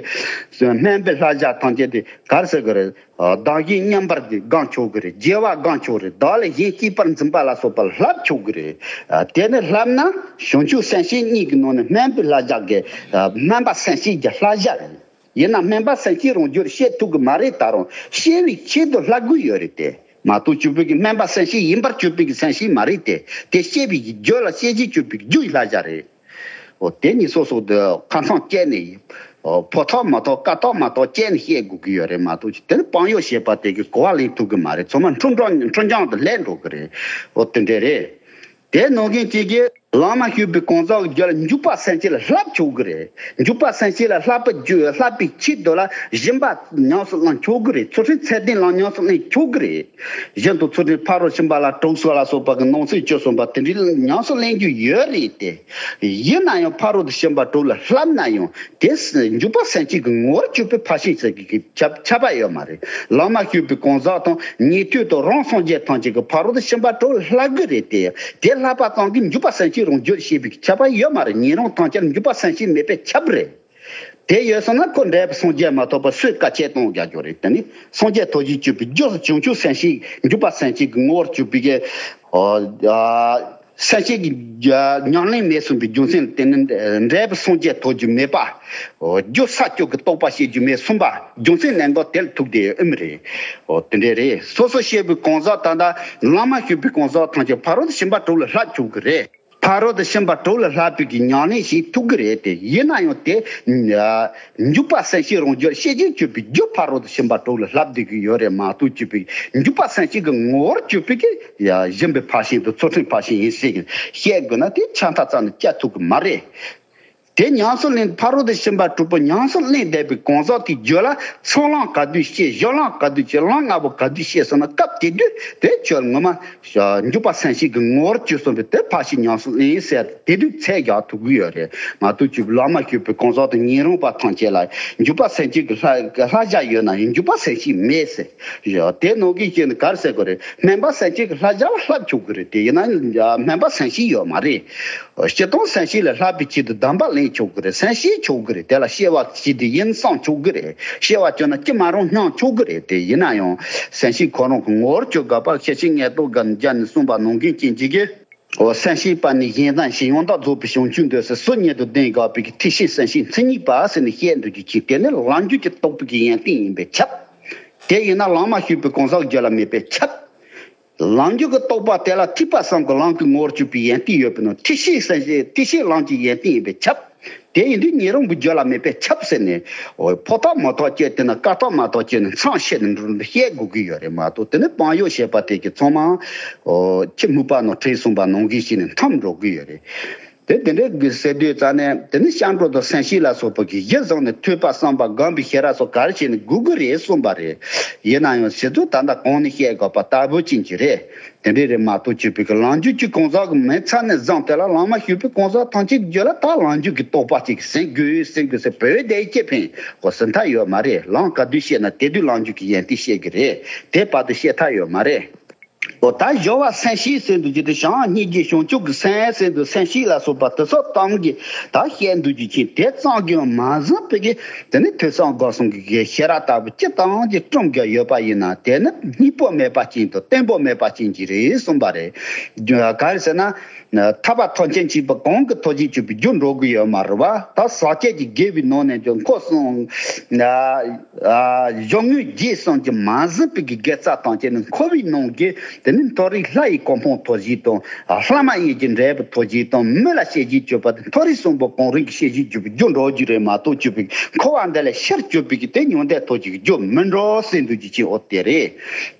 སྨན་པའི་བསླབ་བྱ་ཐམས་ཅད་དེ་ག་རེ་ཟེར་གི་རེད། ཨ། བདག་གཞན་མཉམ་པར་དེ་སྒོམ་ཆོག་གི་རེད། རྒྱལ་བ་སྒོམ་ཆོག་རེད། བདག་ལས་གཞན་གཅེས་པར་འཛིན་པ་ལ་སོགས་པ་བསླབ་ཆོག་གི་རེད། ཨ། དེ་ནི་བསླབ་ན་བྱང་ཆུབ་སེམས་བསྐྱེད་གཉིས་ཀྱི་ནང་ནས་སྨན་པའི་བསླབ་བྱ་གི། ཨ། སྨན་པ་སེམས་བསྐྱེད་ཀྱི་བསླབ་བྱ་རེད། ཡིན་ན་སྨན་པ་སེམས་བསྐྱེད་རང་རྒྱུད་ཤེས་ཐུབ་ཀྱི་མ་རེད། ད་རུང་ཤེས་པའི་ཆེད་དུ་བསླབ་དགོས་ཡོད་རེད་དེ། མ་གཏོགས་གཅིག་པུ་གི་སྨན་པ་སེམས་བསྐྱེད་ཡིན་པར་གཅིག་པུ་གི་སེམས་བསྐྱེད་མ་རེད་དེ། དེ་བཤད་པའི་རྒྱུ་ལ་བཤད་རྒྱུ་གཅིག་པུ་གི་རྒྱུ་ཡི་བསླབ་བྱ་རེད། འོ་དེ་ནི་སོ་སོ་དེ་ཁ་སང་བཅད་ནས། འོ་ཕོ་ཐོག་མ་ཐོག་ཀ་ཐོག་མ་ཐོག་བཅད་ནས་བཤད་དགོས་ཀྱི་ཡོད་རེད། མ་གཏོགས་དེ་ནི་དཔང་ཡོག་བཤད་པ་དེ་གི་གོ་བ་ལེན་ཐུབ་ཀྱི་མ་རེད། ཚང་མ་འཁྲུལ་འཁྲུལ་འཁྲུལ་རྐྱང་དུ་སླེབས་འགྲོ་གི་རེད། འོ་དེ་འདྲ་རེད། དེ་ནང་བཞིན་བྱས་ཀྱི་བླ་མ་བཞུགས་པའི་གང་ཟག་རྒྱུད་ལ་འཇུག་པ་སེམས་བསྐྱེད་ལ་བསླབ་ཆོག་གི་རེད། འཇུག་པ་སེམས་བསྐྱེད་ལ་བསླབ་པའི་རྒྱུ་བསླབ་པའི་ཆེད་དུ་ལ་སྦྱིན་པ་ཉམས་སུ་བླང་ཆོག་གི་རེད། ཚུལ་ཁྲིམས་ཚད་ལྡན་ལ་ཉམས་སུ་ལེན་ཆོག་གི་རེད། གཞན་དུ་ཚུལ་ཁྲིམས་ཕ་རོལ་ཕྱིན་པ་ལ་དྲུག་སོགས་ལ་སོགས་པ་གི་ནང་གསེས་བཅུ་གསུངས་པ་དེ་འདྲའི་ཉམས་སུ་ལེན་རྒྱུ་ཡོད་རེད་དེ། ཡིན་ན་ཡང་ཕ་རོལ་ཏུ་ཕྱིན་པ་དྲུག་ལ་བསླབ་ན་ཡང་དེ་འཇུག་པ་སེམས་བསྐྱེད་ཀྱི་ངོ་བོར་གྱུར་པའི་ཕར་ཕྱིན་ཟེར་གྱི་ཁྱབ་ཁྱབ་པ་ཡོད་མ་རེད། བླ་མ་བཞུགས་པའི་གང་ཟག་དང་ཉན་ཐོས་དང་རང་སངས་རྒྱས་ཐམས་ཅད་ཀྱིས་ཕ་རོལ་ཏུ་ཕྱིན་པ་དྲུག་ལ་བསླབ་དགོས་རེད་དེ། དེ་བསླབ་པ་ཙམ་གྱིས་འཇུག་པ་སེམས་བསྐྱེད་རང་རྒྱུད་ཤེས་པའི་ཁྱབ་པ་ཡོད་མ་རེད། ཉན་རང་ཐམས་ཅད་ལ་འཇུག་པ་སེམས་བསྐྱེད་མེད་པས་ཁྱབ་རེད། དེ་ཡོད་སོང་ན་ཁོ་འབྲས་བུ་སངས་རྒྱས་མ་ཐོབ་པར་སུས་བཀའ་ཆད་གཏོང་རྒྱག་རྒྱུ་རེད། དེ་ནི་སངས་རྒྱས་ཐོབ་བྱེད་གྱུར་པའི་རྒྱུ་བྱང་ཆུབ་སེམས་བསྐྱེད་འཇུག་པ་སེམས་བསྐྱེད་ཀྱི་ངོ་བོར་གྱུར་པའི་གི། ཨ། སེམས་བསྐྱེད་ཀྱི་ཉམས་ལེན་མེད་གསུངས་པའི་རྒྱུ་མཚན་དེ་ནི་འབྲས་བུ་སངས་རྒྱས་ཐོབ་རྒྱུ་མེད་པ། རྒྱུ་ས་བཅུ་གི་རྟོགས་པ་སྐྱེ་རྒྱུ་མེད་གསུངས་པ་རྒྱུ་མཚན་གནད་འགག་དེ་ལ་ཐུག་བསྡད་ཡོད་ཨེ་མ་རེད། འོ་དེ་འདྲས་རེད། སོ་སོ་བཤད་པའི་གང་ཟག་ད་ལྟ་བླ་མ་བཞུགས་པའི་གང་ཟག་ཐམས་ཅད་ཕ་རོལ་ཏུ་ཕྱིན་པ་དྲུག་ལ་བསླབ་ཆོག་གི་རེད། ཕ་རོལ་ཏུ་ཕྱིན་པ་དྲུག་ལ་བསླབ་པའི་གི་ཉམས་ལེན་བྱེད་ཐུབ་ཀྱི་རེད་དེ། ཡིན་ན་ཡང་དེ་འཇུག་པ་སེམས་བསྐྱེད་རང་རྒྱུད་ཤེས་བྱེད་གྱུར་པའི་རྒྱུ་ཕ་རོལ་ཏུ་ཕྱིན་པ་དྲུག་ལ་བསླབ་བསྡད་ཀྱི་ཡོད་རེད་མ་གཏོགས་གྱུར་པའི་འཇུག་པ་སེམས་བསྐྱེད་ཀྱི་ངོ་བོར་གྱུར་པའི་གི་སྦྱིན་པའི་ཕར་ཕྱིན་དང་ཚུལ་ཁྲིམས་ཕར་ཕྱིན་ཡིན་ཟེར་གྱི་བཤད་དགོས་ན་དེ་ཆ་མཐའ་རྩ་ནས་བཅད་ཐུབ་ཀྱི་མ་རེད། དེ་ཉམས་སུ་ལེན། ཕ་རོལ་ཏུ་ཕྱིན་པ་དྲུག་པོ་ཉམས་སུ་ལེན་བསྡད་པའི་གང་ཟག་དེའི་རྒྱུད་ལ་ཚོགས་ལམ་ག་དུས་སྐྱེ། གཞན་ལམ་ག་དུས་སྐྱེ། ལམ་ལྔ་པོ་ག་དུས་སྐྱེ་སོང་ན་སྐབས་དེ་དུས་དེ་ཁྱོད་ངོ་མ་འཇུག་པ་སེམས་བསྐྱེད་ཀྱི་ངོ་བོར་གྱུར་སོང་བས་དེ་ཕར་ཕྱིན་ཉམས་སུ་ལེན་ཟེར་དེ་དུས་ཚད་རྒྱག་ཐུབ་ཀྱི་ཡོད་རེད་མ་གཏོགས་ཀྱི་བླ་མ་བཞུགས་པའི་གང་ཟག་དང་ཉན་རང་པ་ཐམས་ཅད་ལ་འཇུག་པ་སེམས་བསྐྱེད་ཀྱི་བསླབ་བསླབ་བྱ་ཡོད་ན་ཡང་འཇུག་པ་སེམས་བསྐྱེད་མེད་ཟེར། ཡ། དེ་ནང་གི་ཁྱེད་ནི་ག་རེ་ཟེར་དགོས་རེད། སྨན་པ་སེམས་བསྐྱེད་ཀྱི་བསླབ་བྱ་ལ་བསླབ་ཆོག་གི་རེད་དེ། ཡིན་ན་སྨན་པ་སེམས་བསྐྱེད་ཡོད་མ་རེད། སྤྱིར་བཏང་སེམས་བསྐྱེད་ལ་བསླབ་པའི་ཆེད་དུ་གདམས་པ་ལེན་ཆོག་གི་རེད། སེམས་བསྐྱེད་ཆོག་གི་རེད། དེ་ལ་སྐྱེ་བ་བྱས་ཏེ་ཡིན་བསམ་ཆོག་གི་རེད། སྐྱེ་བ་བྱུང་ན་ཅི་མ་རུང་སྙམ་ཆོག་གི་རེད་དེ། ཡིན་ན་ཡང་སེམས་བསྐྱེད་ཁོ་རང་གི་ངོ་བོར་གྱུར་དགོས་པ། ཤེར་ཕྱིན་ཉེར་བདོ་གི་རྒྱན་ནས་གསུངས་པ་ནང་བཞིན་ཅན་གྱི་གི། འོ། སེམས་བསྐྱེད་པ་ནི་གཞན་དང་ཕྱིར། ཡང་དག་རྫོགས་པའི་བྱང་ཆུབ་འདོད་ཟེར། སུ་ཉིད་དུ་ལྡན་དགག་པའི་གི་ཐེག་ཆེན་སེམས་བསྐྱེད་མཚན་ཉིད་པ་ཟེར་ནས་བཤད་འདུག་རྒྱུ་ཅིག་དེ་ནི་ལམ་རྒྱུད་ཀྱི་རྟོགས་པའི་གི་ཡོན་ཏན་ཡིན་པས་ཁྱབ། དེ་ཡིན་ན་བླ་མ་བཞུགས་པའི་གང་ཟག་རྒྱུད་ལ་མེད་པས་ཁྱབ། ལམ་རྒྱུད་ཀྱི་རྟོགས་པ་དེ་ལ་ཐེག་པ་གསུམ་གྱི་ལམ་གྱི་ངོ་བོར་གྱུར་པའི་ཡོན་ཏན་ཡོད་པས་ན་ཐེག་ཆེན་སེམས་བསྐྱེད་ཐེག་ཆེན་ལམ་གྱི་ཡོན་ཏན་ཡིན་པས་ཁྱབ། དེ་ཡིན་དུས་ཉན་རང་གི་རྒྱུད་ལ་མེད་པས་ཁྱབ་ཟེར་ནས། འོ། ཕོ་ཐོག་མོ་ཐོག་བཅད་དེ་ན་ཀ་ཐོག་མ་ཐོག་བཅད་ནས་མཚམས་བཤད་ནས་འགྲོ་བཤད་དགོས་ཀྱི་ཡོད་རེད་མ་གཏོགས། དེ་ནི་བང་ཡོ་ཞེས་པ་དེ་གི་ཚང་མ། འོ། ཁྱི་སྨུག་པ་ནང་བྲིས་གསུངས་པ་ནང་བཞིན་བྱས་ནས་འཐམ་འགྲོ་གི་ཡོད་རེད། དེ་དེ་འདྲའི་གི་ཟེར་དུས་ཙ་ནས་དེ་ནི་སྐྱབས་འགྲོ་དང་སེམས་བསྐྱེད་ལ་སོགས་པ་གི་གཞི་བཟུང་ནས་ཐོས་པ་བསམ་པ་སྒོམ་པའི་ཤེས་རབ་སོགས་ག་རེ་བྱས་ནས་དགོས་ཀྱི་རེད་གསུངས་པ་རེད། ཡིན་ན་ཡང་ཞེ་ཚོ་ད་ལྟ་གོང་ནས་བཤད་དགོས་པ་ལྟ་བུ་ཅན་གྱི་རེད། དེ་འདྲའི་རེད་མ་གཏོགས་གཅིག་པུའི་གི་ལམ་རྒྱུད་ཀྱི་གང་ཟག་གི་མི་ཚང་ནས་བཟུང་དེ་ལ་བླ་མ་བཞུགས་པའི་གང་ཟག་ཐམས་ཅད་ཀྱི་རྒྱུད་ལ་ད་ལམ་རྒྱུད་ཀྱི་རྟོགས་པ་ཅིག་ཟིན་དགོས་ཟིན་དགོས་ཟེར་བོད་བསྡད་ཀྱི་ཕན་གོ་ཟིན་ཐབས་ཡོད་མ་རེད། ལམ་ག་དུས་བཤད་ན་དེ་དུས་ལམ་རྒྱུད་ཀྱི་ཡོན་ཏན་བཤད་ཀྱི་རེད། དེ་བར་དུ་བཤད་ཐབས་ཡོད་མ་རེད། འོ། ད་སྦྱོར་བ་སེམས་བསྐྱེད་ཟེར་འདུག་རྒྱུ་དེ་བྱང་སྙིང་རྗེ་བྱང་ཆུབ་ཀྱི་སེམས་ཟེར་འདུག་སེམས་བསྐྱེད་ལ་སོགས་པ་དེ་ཚོ་གཏམ་གྱི་ད་བཤད་འདུག་རྒྱུ་ཅན་དེ་ཙམ་གྱིས་མ་ཟིན་པའི་གི་དེ་ནི་ཐོས་བསམ་སྒོམ་གསུམ་གྱི་གི་ཤེས་རབ་ལྟ་བུ་ཅི་ཙམ་གྱིས་བསྐྲུན་དགོས་ཡོད་པ་ཡིན་ན་དེ་ནི་སྙིང་པོ་མེད་པ་ཅན་དང་བརྟན་པོ་མེད་པ་ཅན་གྱི་རེད་གསུངས་པ་རེད། ག་རེ་ཟེར་ན། ཐར་པ་ཐམས་ཅད་མཁྱེན་པ་གང་གིས་ཐོབ་བྱེད་གྱུར་པའི་རྒྱུར་འགྲོ་གི་ཡོད་མ་རེད་བ། ད་ཟག་བཅས་ཀྱི་དགེ་བའི་ནང་ནས་ཀྱང་འཁོར་གསུམ། ཨ། གཞོམ་དངོས་རྗེས་གསུམ་གྱིས་མ་ཟིན་པའི་གི་དགེ་རྩ་ཐམས་ཅད་ནི་འཁོར་བའི་ནང་གི་དེ་ནི་མཐོ་རིས་ལྷ་ཡི་གོ་འཕང་ཐོབ་བྱེད་དང་། ལྷ་མ་ཡིན་གྱི་འབྲས་བུ་ཐོབ་བྱེད་དང་། མི་ལ་སྐྱེ་བྱེད་གྱུར་པ་དེ་མཐོ་རིས་གསུམ་པོ་གངས་རིའི་གི་སྐྱེ་བྱེད་གྱུར་པའི་རྒྱུར་འགྲོ་རྒྱུ་རེད་མ་གཏོགས་གྱུར་པའི་འཁོར་བ་འདི་ལས་ཕྱིར་གྱུར་པའི་གི་དེ་མྱང་འདས་ཐོབ་བྱེད་ཀྱི་རྒྱུར་མི་འགྲོ་ཟེར་འདུག་རྒྱུ་ཅན་འོ་དེ་རེད།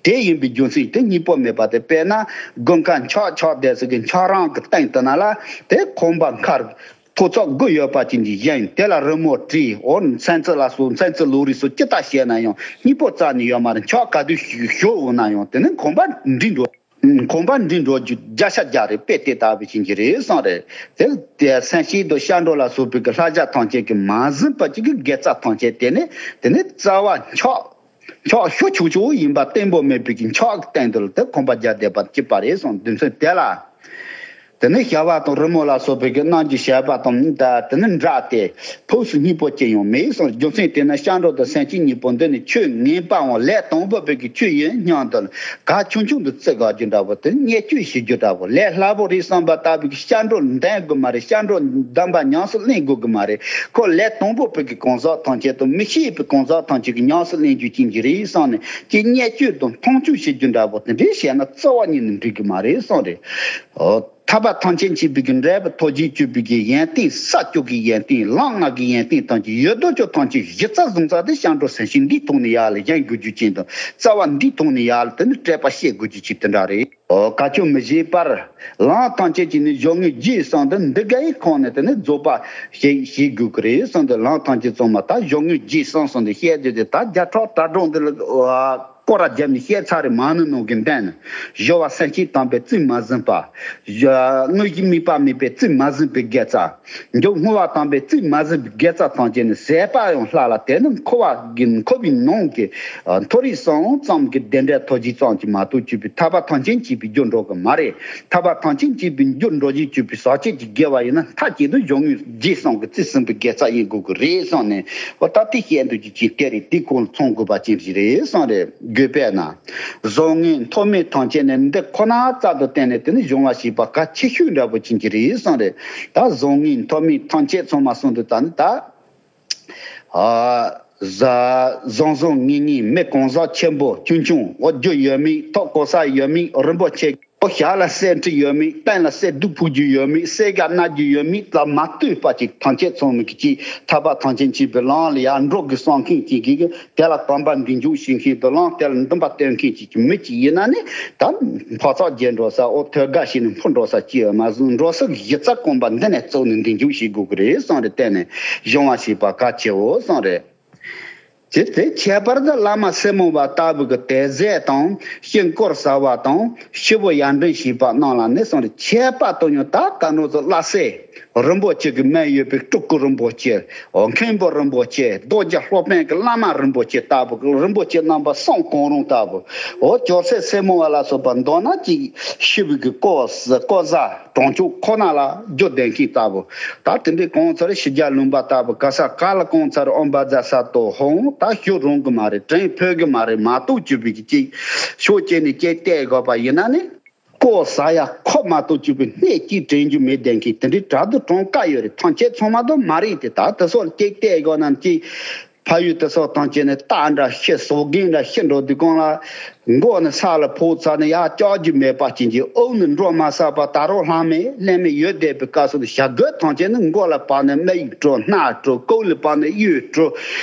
དེ་ཡིན་པའི་རྒྱུ་མཚན་དེ་སྙིང་པོ་མེད་པ་དེ་དཔེར་ན་དགུན་ཁ་འཁྱག་འཁྱག་བསྡད་ཟེར་གི་འཁྱག་རོམ་གྱི་སྟེང་དུ་ན་ལ་དེ་ཁང་པ་མཁར། ཐོ་ཚོགས་དགུ་ཡོད་པ་ཅན་གྱི་གཞན་དེ་ལ་རི་མོ་བྲིས། འོ་མཚན་རྩི་ལ་སོགས་མཚན་རྩི་ལོ་རིས་སོགས་ཅི་ལྟར་བཤད་ན་ཡང་སྙིང་པོ་རྩ་ནས་ཡོད་མ་རེད། ཆག་ག་དུས་ཤིག་ཤོར་འོང་ན་ཡང་དེ་ནི་ཁང་པ་འདྲི་འགྲོ། ཁང་པ་འདྲི་འགྲོ་རྒྱུ་བརྒྱ་ཆ་བརྒྱ་རེད། དཔེ་དེ་ལྟ་བུ་ཅན་གྱི་རེད་གསུངས་རེད། དེ་དེ་སེམས་ཤེས་དང་ཤར་འགྲོ་ལ་སོགས་པའི་གི་ལྷ་བྱ་ཐམས་ཅད་ཀྱི་མ་ཟིན་པ་ཅིག་གི་དགེ་རྩ་ཐམས་ཅད་དེ་ནི་དེ་ནི་རྩ་བ་ཆག་ཆག་ཤོ་ཆུག་ཆུག་ཡིན་པ་གཏན་པོ་མེད་པའི་གི་ཆག་གི་སྟེང་དུ་དེ་ཁང་པ་རྒྱ་བསྡད་པ་སྐྱིད་པ་རེད་གསུངས། རྒྱུ་མཚན་དེ་ལ། དེ་ནས་ཞལ་བ་དང་རི་མོ་ལ་སོགས་པའི་གི་རྣམ་འགྱུར་བྱས་པ་དང་ད་དེ་ནི་འདྲ་སྟེ་ཕུགས་སུ་སྙིང་པོ་ཅི་ཡང་མེད་གསུངས། རྒྱུ་མཚན་དེ་ནི་ཤར་འགྲོ་དང་སེམས་ཅན་གཉིས་པོ་འདི་ནི་ཆོས་ངན་པའང་ལས་དང་པོ་པའི་གི་ཆོས་ཡིན་སྙམ་དུ་ག་ཆུང་ཆུང་དུ་བརྩི་དགོས་རྒྱུ་འདྲ་པོ། དེ་ནི་བརྙས་བཅོས་བྱེད་རྒྱུ་འདྲ་པོ། ལས་སླ་པོ་རེད་བསམ་པ་ལྟ་བུའི་གི་ཤར་འགྲོ་འདོན་དགོས་མ་རེད། ཤར་འགྲོ་འདོན་པ་ཉམས་སུ་ལེན་དགོས་གི་མ་རེད། ཁོ་ལས་དང་པོ་པའི་གི་གང་ཟག་ཐམས་ཅད་དང་མི་ཤེས་པའི་གང་ཟག་ཐམས་ཅད་ཀྱི་ཉམས་སུ་ལེན་རྒྱུ་ཅན་གྱི་རེད་བསམ་ནས་ཀྱི་བརྙས་བཅོས་དང་མཐོང་ཆུང་བྱེད་རྒྱུ་འདྲ་པོ་དེ་འདྲའི་བྱས་ན་རྩ་བ་ཉིད་ནས་འགྲིག་གི་མ་རེད་གསུངས་རེད། འོ། ཐར་པ་ཐམས་ཅད་མཁྱེན་པའི་གི་འབྲས་བུ་ཐོབ་བྱེད་སྤྱོད་པའི་གི་ཡོན་ཏན་ས་བཅུ་གི་ཡོན་ཏན་ལམ་ལྔ་གི་ཡོན་ཏན་ཐམས་ཅད་ཡོད་དོ་ཅོག་ཐམས་ཅད་གཞི་རྩ་བཟུང་རྩ་དེ་ཤར་འགྲོ་སེམས་བསྐྱེད་འདིའི་ཐོག་ནས་ཡར་ལ་བཞེངས་དགོས་རྒྱུ་ཅན་དང་རྩ་བ་འདིའི་ཐོག་ནས་ཡར་ལ་དེ་ནི་བསྐྲད་པ་བཤད་དགོས་རྒྱུ་ཅན་དེ་འདྲ་རེད། འོ། ག་ཅུང་མི་བྱེད་པར་ལམ་ཐམས་ཅད་ཀྱི་ནི་སྦྱོར་དངོས་རྗེས་གསུམ་དེ་འདི་གའི་ཁོངས་ནས་དེ་ནི་རྫོགས་པ་བྱེད་བྱེད་དགོས་ཀྱི་རེད་གསུངས་ཏེ། ལམ་ཐམས་ཅད་ཚང་མ་ད་སྦྱོར་དངོས་རྗེས་གསུམ་གསུངས་ཏེ་བཤད་རྒྱུ་དེ་ད་བརྒྱ་ཕྲག་དྲ་གྲངས་འདི་ལ་སྐོར་ར་བརྒྱབ་ནས་བཤད་ཚར་རེད། མ་ཎི་ནང་གི་འདོན་ནས་སྦྱོར་བ་སེམས་བསྐྱེད་དམ་པའི་རྩིས་མ་ཟིན་པ། དངོས་གཞི་དམིགས་པ་མེད་པའི་རྩིས་མ་ཟིན་པའི་དགེ་རྩ། མཇུག་བསྔོ་བ་དམ་པའི་རྩིས་མ་ཟིན་པའི་དགེ་རྩ་ཐམས་ཅད་ནི་ཟད་པ་ཡང་ལྷག་ལ། དེ་ནི་འཁོར་བ་གི་འཁོར་བའི་ནང་གི་མཐོ་རིས་གསུམ་ཙམ་གྱི་བདེ་འབྲས་ཐོབ་བྱེད་ཙམ་གྱིས་མ་གཏོགས་སྤྱོད་པའི་ཐར་པ་ཐམས་ཅད་མཁྱེན་པའི་རྒྱུར་འགྲོ་གི་མ་རེད། ཐར་པ་ཐམས་ཅད་མཁྱེན་པའི་རྒྱུར་འགྲོ་བྱེད་སྤྱོད་པའི་ཟག་བཅས་ཀྱི་དགེ་བ་ཡིན་ན་མཐའ་གཅིག་ཏུ་སྦྱོར་དངོས་རྗེས་གསུམ་གྱི་རྩིས་ཟིན་པའི་དགེ་རྩ་ཡིན་དགོས་ཀྱི་རེད་གསུངས་ནས། འོ་ད་དེ་བཤད་འདོད་ཀྱི་ཅིག་དེ་རེད། དེ་ཁོང་ཚང་དགོས་པ་ཅན་ཞིག་རེད་གསུངས་རེད། དགོས་པས་ན། བཟང་ངན་མཐོ་དམན་ཐམས་ཅད་ནི་འདི་ཁོ་ན་རྩལ་དུ་བརྟེན་ནས་དེ་ནི་སྦྱོང་བ་ཞེས་པ་གལ་ཆེ་ཤོས་འདྲ་པོ་ཅན་གྱི་རེད་གསུངས་རེད། ད་བཟང་ངན་མཐོ་དམན་ཐམས་ཅད་ཚང་མ་གསུངས་འདུག་ད་ནི་ད། ཨ། བཟང་བཟང་ངན་ངན་མི་གང་ཟག་ཆེན་པོ་ཆུང་ཆུང་འོ་རྒྱུ་ཡོད་མེད་ཐོབ་གོ་ས་ཡོད་མེད་རིན་པོ་ཆེ་འོ་ཞྭ་ལ་གསེར་ཁྲི་ཡོད་མེད་སྟན་ལ་གསེར་གདུགས་ཕུབ་རྒྱུ་ཡོད་མེད་གསེར་སྒ་མནན་རྒྱུ་ཡོད་མེད་ལ་མ་ལྟོས་པ་ཅིག་ཐམས་ཅད་ཚང་མ་གི་ཅིག་ཐར་པ་ཐམས་ཅད་མཁྱེན་པའི་ལམ་ལ་ཡར་འགྲོ་དགོས་བསམ་མཁན་ཅིག་གིས་དེ་ལ་དམ་པ་འདི་འཇུག་ཤེས་མཁན་དང་ལམ་དེ་ལ་འདུན་པ་སྟོན་མཁན་ཅིག་གི་མི་ཅིག་ཡིན་ན་ནི་ད་འཕག་འཚག་རྒྱལ་འགྲོ་ས་འོ་ཐོད་དགའ་ཞིག་ནི་འཕུར་འགྲོ་ས་ཅི་ཡོད་མ་བཟུང་འགྲོ་ས་གཞི་རྩ་དཀོན་པ་འདི་ནས་བཙུགས་ནས་འདི་འཇུག་ཤེས་དགོས་ཀྱི་རེད་གསུངས་རེད། བརྟེན་ནས་སྦྱོང་བ་ཞེས་པ་གལ་ཆེའོ་གསུངས་རེད། དེ་དེ་ཁྱད་པར་དུ་བླ་མ་སེར་མོ་བ་ལྟ་བུ་གི་དད་རྫས་དང་དཀྱིལ་འཁོར་གསར་བ་དང་ཤི་བོ་ཡར་འདྲེན་ཞེས་པ་རྣམས་ལ་ནི་གསུངས་རེད། ཁྱད་པར་དུ་ཡང་ད་ལྟ་ནོ་ཚོ་བླ་སེར་རིན་པོ་ཆེ་གི་མིང་ཡོད་པའི་སྤྲུལ་སྐུ་རིན་པོ་ཆེ། འོ་མཁན་པོ་རིན་པོ་ཆེ། རྡོ་རྗེ་སློབ་དཔོན་གྱི་བླ་མ་རིན་པོ་ཆེ་ལྟ་བུ་གི་རིན་པོ་ཆེ་རྣམ་པ་གསུམ་གང་རུང་ལྟ་བུ། འོ་ཅོག་ཙེ་སེར་མོ་བ་ལ་སོགས་པ་མདོར་ན་ཅིག་ཤི་བོ་གི་སྐུ་སྐུ་གཟའ་གྲོང་ཆོག་ཁོ་ན་ལ་རྒྱུ་ལྡན་མཁན་ལྟ་བུ། ད་དེ་འདྲའི་གང་ཚར་ཕྱི་རྒྱལ་ལུང་པ་ལྟ་བུ་ག་ས་ག་ལ་གང་ཚར་ཨོམ་བཛྲ་ས་ཏོ་ཧོང་ད་ཞུ་རུང་གི་མ་རེད། དྲན་ཕོད་གི་མ་རེད། མ་གཏོགས་བཅུ་པའི་གི་ཅིག་ཤོག་ཅེ་ནི་ཅེ་བལྟས་དགོས་པ་ཡིན་ན་ནི། ལྐོག་ཟ་ཡ་ཁོ་མ་གཏོགས་བཅུ་པའི་སྣེ་གཅིག་དྲན་རྒྱུ་མེད་བསྡད་མཁན་དེ་འདྲའི་དྲག་ཏུ་གྲངས་ཀ་ཡོད་རེད། ཐམས་ཅད་ཚང་མ་དོ་མ་རེད་དེ། ད་དེ་སོགས་ལ་ཅིག་བལྟས་དགོས་ན་ཅིག་ཕ་ཡུལ་དེ་སོགས་ཐམས་ཅད་ནི་རྟ་འདྲ་ཤི་ཟོག་རྒན་འདྲ་ཤི་འགྲོ་དུས་གང་ལ་མགོ་ནི་ས་ལ་ཕོག་ཚར་ནས་ཡར་བཅག་རྒྱུ་མེད་པ་ཅན་གྱི་དབུགས་ནི་འགྲོ་མ་ས་པ་ད་རུང་ལྷང་མེད་ལྷན་མེད་ཡོད་བསྡད་པའི་སྐབས་སུ་བྱ་རྒོད་ཐམས་ཅད་ནི་མགོ་ལ་བབས་ནས་མིག་བྲོ་སྣ་བྲོ་ལྐོག་ལ་བབས་ནས་གཡུ་བྲོ།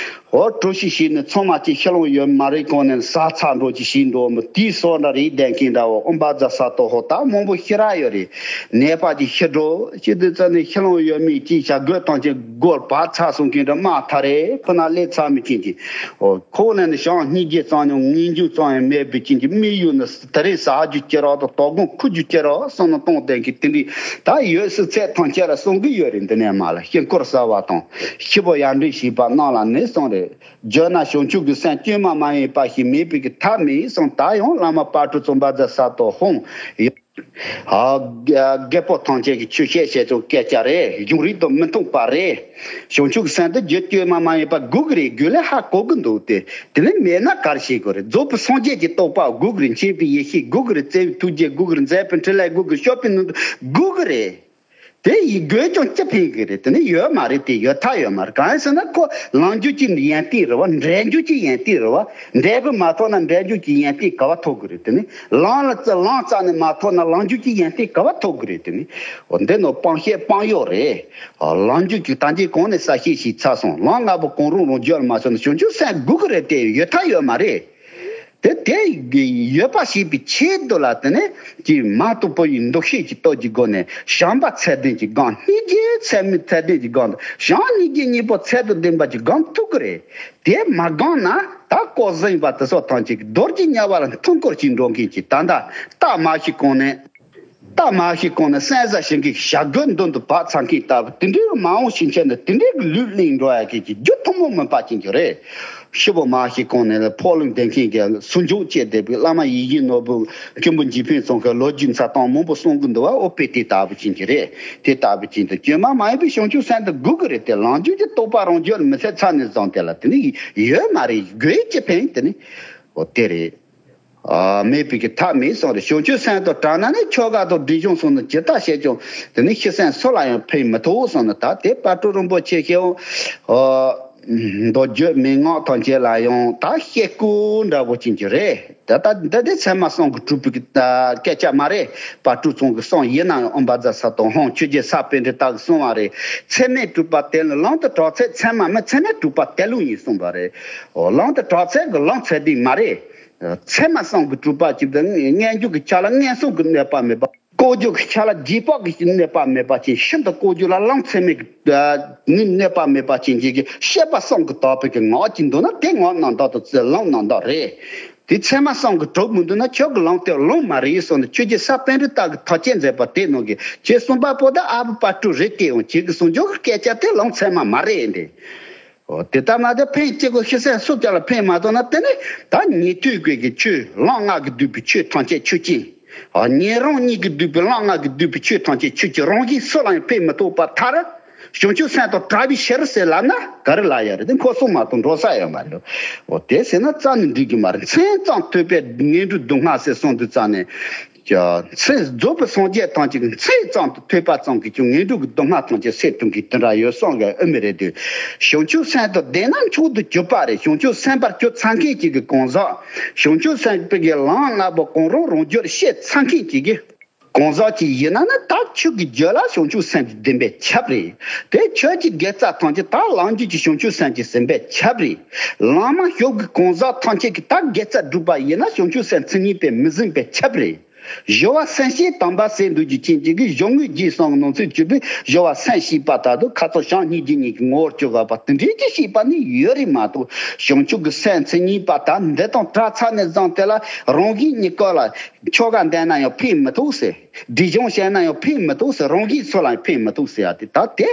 འོ་གྲོ་ཞིག་ཞིག་ནི་ཚང་མ་ཅིག་ཤི་ལོང་ཡོད་མ་རེད་གོང་ནས་ཟ་ཚར་འགྲོ་ཅིག་ཞིག་འགྲོ་མི་དེའི་སོ་འདྲ་རེད་བསྡད་མཁན་འདྲ་བོ་ཨོམ་བཛྲ་ས་ཏོ་ཧོ་ད་མང་པོ་ཤི་ར་ཡོད་རེད། ནད་པ་ཅིག་ཤི་འགྲོ་ཅི་དུས་ཙམ་ནས་ཤི་ལོང་ཡོད་མེད་ཅིག་བྱ་རྒོད་ཐམས་ཅད་སྒོར་བབས་ཚར་སོང་མཁན་འདྲ་མ་ཐ་རེ་ཕུ་ན་སླེབས་ཚར་མི་ཅན་ཅིག་འོ་ཁོ་ནས་ནི་ཞང་སྙིང་རྗེ་ཙམ་ཡང་ངེས་འབྱུང་ཙམ་ཡང་མེད་པའི་ཅན་གྱི་དམིགས་ཡུལ་ནི་དེ་རིང་ཟ་རྒྱུ་ཅི་རོགས་དང་དོ་དགོང་ཁུར་རྒྱུ་ཅི་རོགས་བསམ་ན་གཏོང་བསྡད་མཁན་དེ་འདྲའི་ད་ཡོད་སྲིད་ཚད་ཐམས་ཅད་ལ་གསུང་གི་ཡོད་རེད། འདི་ནས་མ་ལ་དཀྱིལ་འཁོར་གསར་བ་དང་ཤི་བོ་ཡར་འདྲེན་ཞེས་པ་རྣམས་ལ་ནི་གསུངས་རེད། བརྗོད་ན་བྱང་ཆུབ་ཀྱི་སེམས་བཅོས་མ་མ་ཡིན་པ་ཞིག་མེད་པའི་གི་ཐབས་མེད་གསུངས། ད་ཡང་བླ་མ་དཔལ་སྤྲུལ་ཙོང་པ་ཛ་ས་ཏོ་ཧོང་། ཨ་རྒད་པོ་ཐམས་ཅད་ཀྱི་ཆོས་བཤད་བྱེད་ཚུལ་སྐད་ཆ་རེད། གཞུང་རིག་དང་མི་མཐུན་པ་རེད། བྱང་ཆུབ་ཀྱི་སེམས་དེ་རྒྱུད་བཅོས་མ་མ་ཡིན་པ་དགོས་ཀྱི་རེད། རྒྱུད་ལས་ཧ་གོ་གི་འདུག་སྟེ། དེ་ནི་མེད་ན་ག་རེ་བྱེད་དགོས་རེད། རྫོགས་པའི་སངས་རྒྱས་ཀྱི་རྟོགས་པ་དགོས་ཀྱི་རེད། མཁྱེན་པའི་ཡེ་ཤེས་དགོས་ཀྱི་རེད། བརྩེ་བའི་ཐུགས་རྗེ་དགོས་ཀྱི་རེད། མཛད་པའི་འཕྲིན་ལས་དགོས་ཀྱི་རེད། སྤྱོད་པའི་ནུས་སྟོབས་དགོས་ཀྱི་རེད། དེ་ཡི་དགོས་ཀྱང་ཅི་ཕན་གྱི་རེད། དེ་ནི་ཡོད་མ་རེད་དེ། ཡོད་ཐབས་ཡོད་མ་རེད། གང་ཡིན་ཟེར་ན་ཁོ་ལམ་རྒྱུད་ཀྱི་ཡོན་ཏན་རེད་བ། འབྲས་རྒྱུད་ཀྱི་ཡོན་ཏན་རེད་བ། འབྲས་བུ་མ་ཐོབ་ན་འབྲས་རྒྱུད་ཀྱི་ཡོན་ཏན་ག་བ་ཐོབ་ཀྱི་རེད། དེ་ནི་ལམ་ལ་རྩི་ལམ་རྩ་ནས་མ་ཐོབ་ན་ལམ་རྒྱུད་ཀྱི་ཡོན་ཏན་ག་བ་ཐོབ་ཀྱི་རེད། དེ་ནི་འོ་འདི་ནོ་སྤང་བཤད་སྤང་གཡོག་རེད། ལམ་རྒྱུད་ཀྱི་ད་འདི་གོང་ནས་གསལ་བཤད་ཞིག་ཚར་སོང་། ལམ་ལྔ་པོ་གང་རུང་རང་རྒྱུད་ལ་མ་སོང་ན་བྱང་ཆུབ་སེམས་དགོས་ཀྱི་རེད་དེ། ཡོད་ཐབས་ཡོད་མ་རེད། དེ་དེ་ཡོད་པ་ཞེས་པའི་ཆེད་དུ་ལ་དེ་ནས་ཀྱི་མ་ཏོག་པོ་ཡི་འདུ་ཤེས་ཀྱི་སྟོབས་ཀྱི་སྒོ་ནས་བྱམས་པ་ཚད་ལྡན་གྱི་སྒང་སྙིང་རྗེ་ཚད་མེད་ཚད་ལྡན་གྱི་སྒང་དུ་བྱམས་སྙིང་རྗེ་གཉིས་པོ་ཚད་དུ་ལྡན་པ་ཅིག་སྒང་ཐུག་གི་རེད། དེ་མ་སྒང་ན་ད་ལྐོག་ཟིན་པ་དེ་ཚོ་ཐམས་ཅད་ཀྱི་རྡོ་རྗེ་དམྱལ་བ་ལ་འཐུང་སྐོར་གྱིས་འགྲོ་མཁན་གྱི་ད་ལྟ་རྟ་མ་ཤི་གོང་ནས། རྟ་མ་ཤི་གོང་ནས་སྲན་ཟ་ཞིང་གི་བྱ་རྒོད་མདུན་དུ་བབས་ཚར་མཁན་ལྟ་བུ་དེ་འདྲའི་མ་འོངས་ཕྱིན་ཆད་ནས་དེ་འདྲའི་གི་ལུས་ལེན་འགྲོ་ཡ་གི་གི་རྒྱུ་ཐུན་མོང་མིན་པ་ཅན་གྱི་རེད། ཤི་བོ་མ་ཤི་གོང་ནས་ཕོ་ལུང་ལྡན་མཁན་གྱི་སུ་འཇུག་བཅས་བསྡད་པའི་བླ་མ་ཡིད་བཞིན་ནོར་བུ་མཁན་པོ་འཇིགས་ཕུན་ཚོགས་ཀྱི་ལོ་རྒྱུས་མཚར་སྟོང་མང་པོ་གསུང་གི་འདུག་བ། ཨོ་དཔེ་དེ་ལྟ་བུ་ཅན་གྱི་རེད། དེ་ལྟ་བུ་ཅན་དུ་བཅོས་མ་མ་ཡིན་པའི་བྱང་ཆུབ་སེམས་དུ་སྒུག་གི་རེད་དེ། ལམ་རྒྱུད་ཀྱི་རྟོགས་པ་རང་རྒྱུད་ལ་མི་སད་ཚར་ནས་བཟུང་དེ་ལ་དེ་ནི་ཡོད་མ་རེད། དགོས་ཀྱི་ཕན་དེ་ནི་ཨོ་དེ་རེད། ཨ། མེད་པའི་གི་ཐབས་མེད་གསུངས་རེད། བྱང་ཆུབ་སེམས་དང་བྲལ་ན་ནི་ཆོ་ག་དང་སྒྲིབ་སྦྱོང་སོགས་ནི་ཇི་ལྟར་བྱས་ཀྱང་དེ་ནི་ཤི་གསོན་སུ་ལ་ཡང་ཕན་མི་ཐོགས་གསུངས་ནི། ད་དེ་དཔལ་སྤྲུལ་རིན་པོ་ཆེ་ཞེས་ཨ། མདོ་རྒྱུད་མན་ངག་ཐམས་ཅད་ལ་ཡང་ད་བཤད་སྐུལ་འདྲ་བོ་ཅན་གྱི་རེད། ད་ལྟ་འདི་དེ་ཚད་མ་གསུམ་གྱིས་གྲུབ་པའི་གི་ད་སྐད་ཆ་མ་རེད། དཔལ་སྤྲུལ་ཚང་གི་གསུང་ཡིན་ན་ཡང་ཨོཾ་བཛྲ་ས་ཏྭ་ཧཱུྃ་ཆོས་རྒྱལ་ས་པཎ་གྲུབ་རྟག་གི་གསུང་བ་རེད། ཚད་མས་གྲུབ་པ་དེ་ལ་ལམ་དུ་གྲགས་ཚད་ཚད་མ་མིན། ཚད་མས་གྲུབ་པ་དེ་ལུང་ཡིན་གསུངས་པ་རེད། འོ། ལམ་དུ་གྲགས་ཚད་ཀྱི་ལམ་ཚད་ལྡན་མ་རེད། ཚད་མ་གསུམ་གྱིས་གྲུབ་པ་ཅིག་དང་། སྔོན་འཇུག་གི་ཆ་ལ་མངོན་སུམ་གྱི་གནོད་པ་མེད་པ། ལྐོག་གྱུར་གྱི་ཆ་ལ་རྗེས་དཔག་གི་གནོད་པ་མེད་པ་ཅན། ཤིན་ཏུ་ལྐོག་གྱུར་ལ་ལམ་ཚད་མེད་ཀྱི་ནི་གནོད་པ་མེད་པ་ཅན་གྱི་བཤད་པ་གསུམ་གྱིས་དག་པའི་གི་ངག་ཅིག་འདུག་ན་དེ་ངག་རྣམ་དག་དང་ལམ་རྣམ་དག་རེད། དེ་ཚད་མ་གསུམ་གྱིས་གྲུབ་མི་འདུག་ན་ཁྱོད་ཀྱི་ལམ་དེ་ལམ་མ་རེད་གསུངས་ནས། ཆོས་རྒྱལ་ས་པཎ་གྲུབ་རྟག་གི་ཐག་བཅད་མཛད་པ་དེ་ནང་གི་ཁྱེད་གསུངས་པ་པོ་ད་ཨ་བུ་དཔལ་སྤྲུལ་རེད་དེ། འོང་ཁྱེད་ཀྱི་གསུང་ཆོས་ཀྱི་སྐད་ཆ་དེ་ལམ་ཚད་མ་མ་རེད་འདི། འོ། དེ་ལྟར་མ་དེ་ཕན་གཅིག་གོ་ཤི་གསོན་སུ་ཀྱང་ལ་ཕན་མ་ཐོགས་ན་དེ་ནི་ད་ཉན་ཐོས་ཀྱི་གི་ཆོས། ལམ་ལྔ་གིས་བསྡུས་པའི་ཆོས་ཐམས་ཅད་ཆོས་ཅན། ཨ། ཉན་རང་གཉིས་ཀྱིས་བསྡུས་པའི་ལམ་ལྔ་གིས་བསྡུས་པའི་ཆོས་ཐམས་ཅད་ཆོས་ཅན། རང་བཞིན་སུ་ལ་ཡང་ཕན་མི་ཐོགས་པར་ཐལ། བྱང་ཆུབ་སེམས་དང་བྲལ་བའི་ཕྱིར་ཟེར་ལབ་ན་ག་རེ་ལབ་ཡ་རེད། དེ་འཁོར་གསུམ་མ་གཏོགས་འགྲོ་ས་ཡོད་མ་རེད། འོ། དེ་ཟེར་ན་རྩ་ནས་འགྲིག་གི་མ་རེད། མཚན་ཙམ་ཐོས་པས་ངན་འགྲོའི་སྡུག་བསྔལ་ཟེར་གསུངས་དུས་ཙ་ནས། ཀྱ། མཚན། རྫོགས་པའི་སངས་རྒྱས་ཐམས་ཅད་ཀྱི་མཚན་ཙམ་དུ་ཐོས་པ་ཙམ་གྱིས་ཀྱང་ངན་འགྲོ་གི་སྡུག་བསྔལ་ཐམས་ཅད་སེལ་ཐུབ་མཁན་དེ་འདྲ་ཡོད་བསམ་གི་ཨེ་མི་རེད་དེ། བྱང་ཆུབ་སེམས་དང་ལྡན་ན་མཆོག་ཏུ་གྱུར་པ་རེད། བྱང་ཆུབ་སེམས་དཔར་གྱུར་ཚར་མཁན་ཅིག་གི་གང་ཟག་བྱང་ཆུབ་སེམས་དཔའི་གི་ལམ་ལྔ་པོ་གང་རུང་རང་རྒྱུད་ཤེས་ཚར་མཁན་ཅིག་གི་གང་ཟག་ཅིག་ཡིན་ན་ནི་ད་ཁྱོད་ཀྱི་རྒྱུད་ལ་བྱང་ཆུབ་སེམས་ཀྱི་བདེན་པས་ཁྱབ་རེད། དེ་ཁྱོད་ཀྱི་དགེ་རྩ་ཐམས་ཅད་ད་ལམ་རྒྱུད་ཀྱི་བྱང་ཆུབ་སེམས་ཀྱི་བདེན་པས་ཁྱབ་རེད། ལམ་མ་ཞུགས་ཀྱི་གང་ཟག་ཐམས་ཅད་ཀྱི་ད་དགེ་རྩ་བསྒྲུབས་པ་ཡིན་ན་བྱང་ཆུབ་སེམས་མཚན་ཉིད་པས་མི་ཟིན་པས་ཁྱབ་རེད། སྦྱོར་བ་སེམས་བསྐྱེད་དམ་པ་ཟེར་འདུག་རྒྱུ་རྐྱེན་གཅིག་གིས་སྦྱོར་དངོས་རྗེས་གསུམ་གྱི་ནང་ཚན་གཅིག་པའི་སྦྱོར་བ་སེམས་བསྐྱེད་པ་ལྟར་དུ་ཁ་ཚོན་བྱམས་སྙིང་རྗེ་གཉིས་ཀྱི་ངོ་བོར་གྱུར་པ་དེ་འདྲའི་གི་བསྐྱེད་པ་ནི་ཡོད་རེད་མ་གཏོགས། བྱང་ཆུབ་ཀྱི་སེམས་མཚན་ཉིད་པ་དག་འདི་དང་བྲལ་ཚར་ནས་བཟུང་དེ་ལ་རང་བཞིན་གཉིས་ཀ་ལ་ཆོ་ག་འདོན་ན་ཡང་ཕན་མི་ཐོགས་ཟེར། སྒྲིབ་སྦྱོང་བྱས་ན་ཡང་ཕན་མི་ཐོགས་ཟེར། རང་བཞིན་སུ་ལ་ཡང་ཕན་མི་ཐོགས་ཟེར་ཡ་དེ་ད་དེ།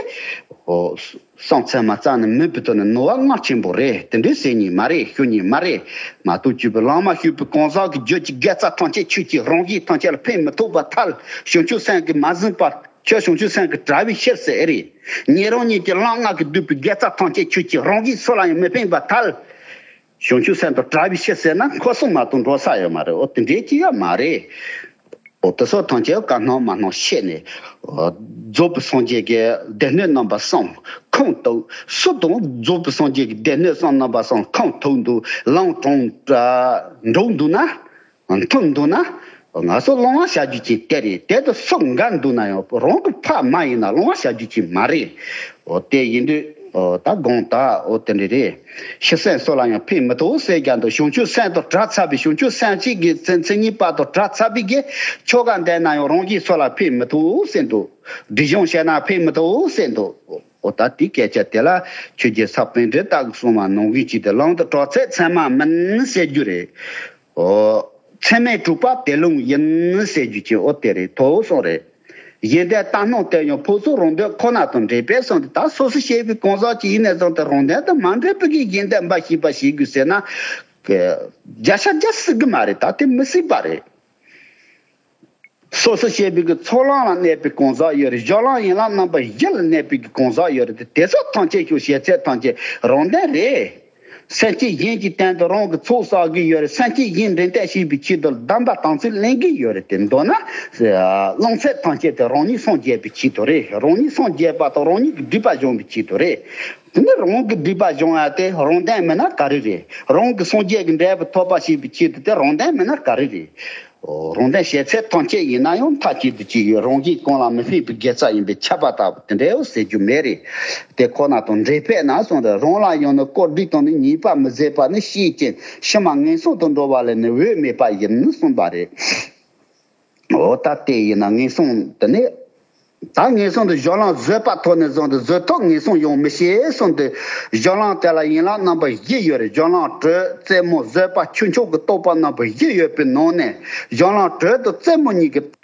ཨོ། སེམས་ཚད་མ་རྩ་ནས་མེད་པའི་དོན་ནི་ནོར་བ་ལྔ་ཆེན་པོ་རེད། དེ་འདྲའི་ཟེར་ཉན་མ་རེད། ཤོད་ཉན་མ་རེད། མ་གཏོགས་བཅུ་པའི་ལམ་མ་ཞུགས་པའི་གང་ཟག་གི་རྒྱུད་ཀྱི་དགེ་རྩ་ཐམས་ཅད་ཆོས་ཅན། རང་བཞིན་ཐམས་ཅད་ལ་ཕན་མི་ཐོགས་པར་ཐལ། བྱང་ཆུབ་སེམས་ཀྱིས་མ་ཟིན་པར་ཁྱོད་བྱང་ཆུབ་སེམས་ཀྱིས་བྲལ་བའི་ཕྱིར་ཟེར་ཨེ་རེད། ཉན་རང་གཉིས་ཀྱི་ལམ་ལྔ་གིས་བསྡུས་པའི་དགེ་རྩ་ཐམས་ཅད་ཆོས་ཅན། རང་བཞིན་སུ་ལ་ཡང་མི་ཕན་པར་ཐལ། བྱང་ཆུབ་སེམས་དང་བྲལ་བའི་ཕྱིར་ཟེར་ན་འཁོར་གསུམ་མ་གཏོགས་འགྲོ་ས་ཡོད་མ་རེད། འོ། དེ་འདྲའི་ཅི་ཡང་མ་རེད། འོ། དེ་ཚོ་ཐམས་ཅད་ག་སྣང་མ་སྣང་ཤེས་ནས། འོ། རྫོགས་པའི་སངས་རྒྱས་ཀྱི་སྡེ་སྣོད་རྣམ་པ་གསུམ་ཁུངས་གཏུགས། སུ་དང་རྫོགས་པའི་སངས་རྒྱས་ཀྱི་སྡེ་སྣོད་གསུམ་རྣམ་པ་གསུམ་ཁུངས་གཏུགས་འདུག་ལམ་དྲང་འགྲོ་འདུག་ན། མཐུན་འདུག་ན། ང་ཚོ་སློབ་མ་བྱ་རྒྱུ་ཅན་དེ་རེད། དེ་དང་སུ་འགལ་འདུག་ན་ཡང་རང་གི་ཕ་མ་ཡིན་ན་སློབ་མ་བྱ་རྒྱུ་ཅན་མ་རེད། འོ། དེ་ཡིན་དུས། འོ། ད་དགོངས་དག་འོ་དེ་འདྲ་རེད། ཤི་གསོན་སུ་ལ་ཡང་ཕན་མི་ཐོགས་ཟེར་རྒྱུ་འདུག་བྱང་ཆུབ་སེམས་དང་བྲལ་ཚར་བའི། བྱང་ཆུབ་སེམས་བསྐྱེད་ཀྱི་མཚན་མཚན་ཉིད་པ་དང་བྲལ་ཚར་བའི་གི་ཆོ་ག་འདོན་ན་ཡང་རང་བཞིན་སུ་ལ་ཕན་མི་ཐོགས་ཟེར་འདུག་སྒྲིབ་སྦྱོང་བྱས་ན་ཕན་མི་ཐོགས་ཟེར་འདུག་འོ། ད་དེའི་སྐད་ཆ་དེ་ལ་ཆོས་རྒྱལ་ས་པཎ་གྲུབ་རྟག་གི་གསུང་བ་ནང་བཞིན་བྱས་ཏེ་ལམ་དུ་གྲགས་ཚད་ཚད་མ་མིན་ཟེར་རྒྱུ་རེད། འོ། ཚད་མས་གྲུབ་པ་དེ་ལུང་ཡིན་ཟེར་རྒྱུ་ཅིག་འོ་དེ་རེད། ཐོག་སོང་རེད། གཞན་དོན་ལྟར་སྣང་དེ་ཡང་ཕུང་སོགས་རང་དོན་ཁོ་ན་དང་འབྲེལ་པས་གསུངས་ཏེ། ད་སོ་སོ་སྐྱེ་བོའི་གང་ཟག་ཅིག་ཡིན་ནས་བཟུང་སྟེ་རང་དོན་དང་མ་འབྲེལ་བའི་གི་གཞན་དོན་འབའ་ཞིག་འབའ་ཞིག་དགོས་ཟེར་ན། བརྒྱ་ཆ་བརྒྱ་སྲིད་གི་མ་རེད། ད་དེ་མི་སྲིད་པ་རེད། སོ་སོ་སྐྱེ་བོའི་གི་ཚོགས་ལམ་ལ་གནས་པའི་གང་ཟག་ཡོད་རེད། སྦྱོར་ལམ་ཡན་ལག་རྣམ་པ་བཞི་ལ་གནས་པའི་གི་གང་ཟག་ཡོད་རེད་དེ། དེ་ཚོ་ཐམས་ཅད་ཀྱང་བྱེད་ཚད་ཐམས་ཅད་རང་དོན་རེད། སེམས་ཅན་གཞན་གྱི་དོན་དུ་རང་གི་ཚོགས་བསགས་ཀྱི་ཡོད་རེད། སེམས་ཅན་གཞན་འདྲེན་ཐབས་བྱེད་པའི་ཆེད་དུ་གདམས་པ་དམ་ཚིག་ལེན་གྱི་ཡོད་རེད་དེ། མདོར་ན། ལམ་ཚད་ཐམས་ཅད་དེ་རང་ཉིད་སངས་རྒྱས་པའི་ཆེད་དུ་རེད། རང་ཉིད་སངས་རྒྱས་པ་དང་རང་ཉིད་ཀྱི་སྒྲིབ་པ་སྦྱོང་བའི་ཆེད་དུ་རེད། དེ་ནི་རང་གི་སྒྲིབ་པ་སྦྱོང་ཡ་དེ་རང་དོན་མིན་ན་ག་རེ་རེད། རང་གི་སངས་རྒྱས་ཀྱི་འབྲས་བུ་ཐོབ་པ་ཞེས་པའི་ཆེད་དུ་དེ་རང་དོན་མིན་ན་ག་རེ་རེད། ཨོ། རང་དོན་བྱེད་ཚད་ཐམས་ཅད་ཡིན་ན་ཡང་མཐའ་གཅིག་ཏུ་གཅིག་ཡོད། རང་བཞིན་གང་ལ་མི་སྲིད་པའི་དགེ་རྩ་ཡིན་པས་ཁྱབ་པ་ལྟ་བུ་དེ་འདྲའོ་ཟེར་རྒྱུ་མེད་རེད། དེ་ཁོ་ན་དང་འབྲེལ་ཕེད་ན་གསུངས་ཏེ། རང་ལ་ཡང་ནི་བཀོད་སྒྲིག་དང་ནི་ཉེས་པ་མི་བཟད་པ་ནི་ཤེས་ཀྱང་ཕྱི་མ་ངན་སོང་དུ་འགྲོ་བ་ལས་ནི་འོས་མེད་པ་ཡིན་གསུངས་པ་རེད། འོ་ད་དེ་ཡིན་ན་ངན་སོང་དེ་ནི། ད་ངན་སོང་དུ་སྦྱོར་ལམ་བཟོད་པ་ཐོག་ནས་བཟུང་སྟེ་བཟོད་ཐོག་ངན་སོང་ཡོང་མི་ཤེས་གསུངས་ཏེ། སྦྱོར་ལམ་དེ་ལ་ཡན་ལག་རྣམ་པ་བཞི་ཡོད་རེད། སྦྱོར་ལམ་དྲོད་རྩེ་མོ་བཟོད་པ་ཁྱུ་མཆོག་གི་རྟོགས་པ་རྣམ་པ་བཞི་ཡོད་པའི་ནང་ནས་སྦྱོར་ལམ་དྲོད་དང་རྩེ་མོ་གཉིས་ཀྱི་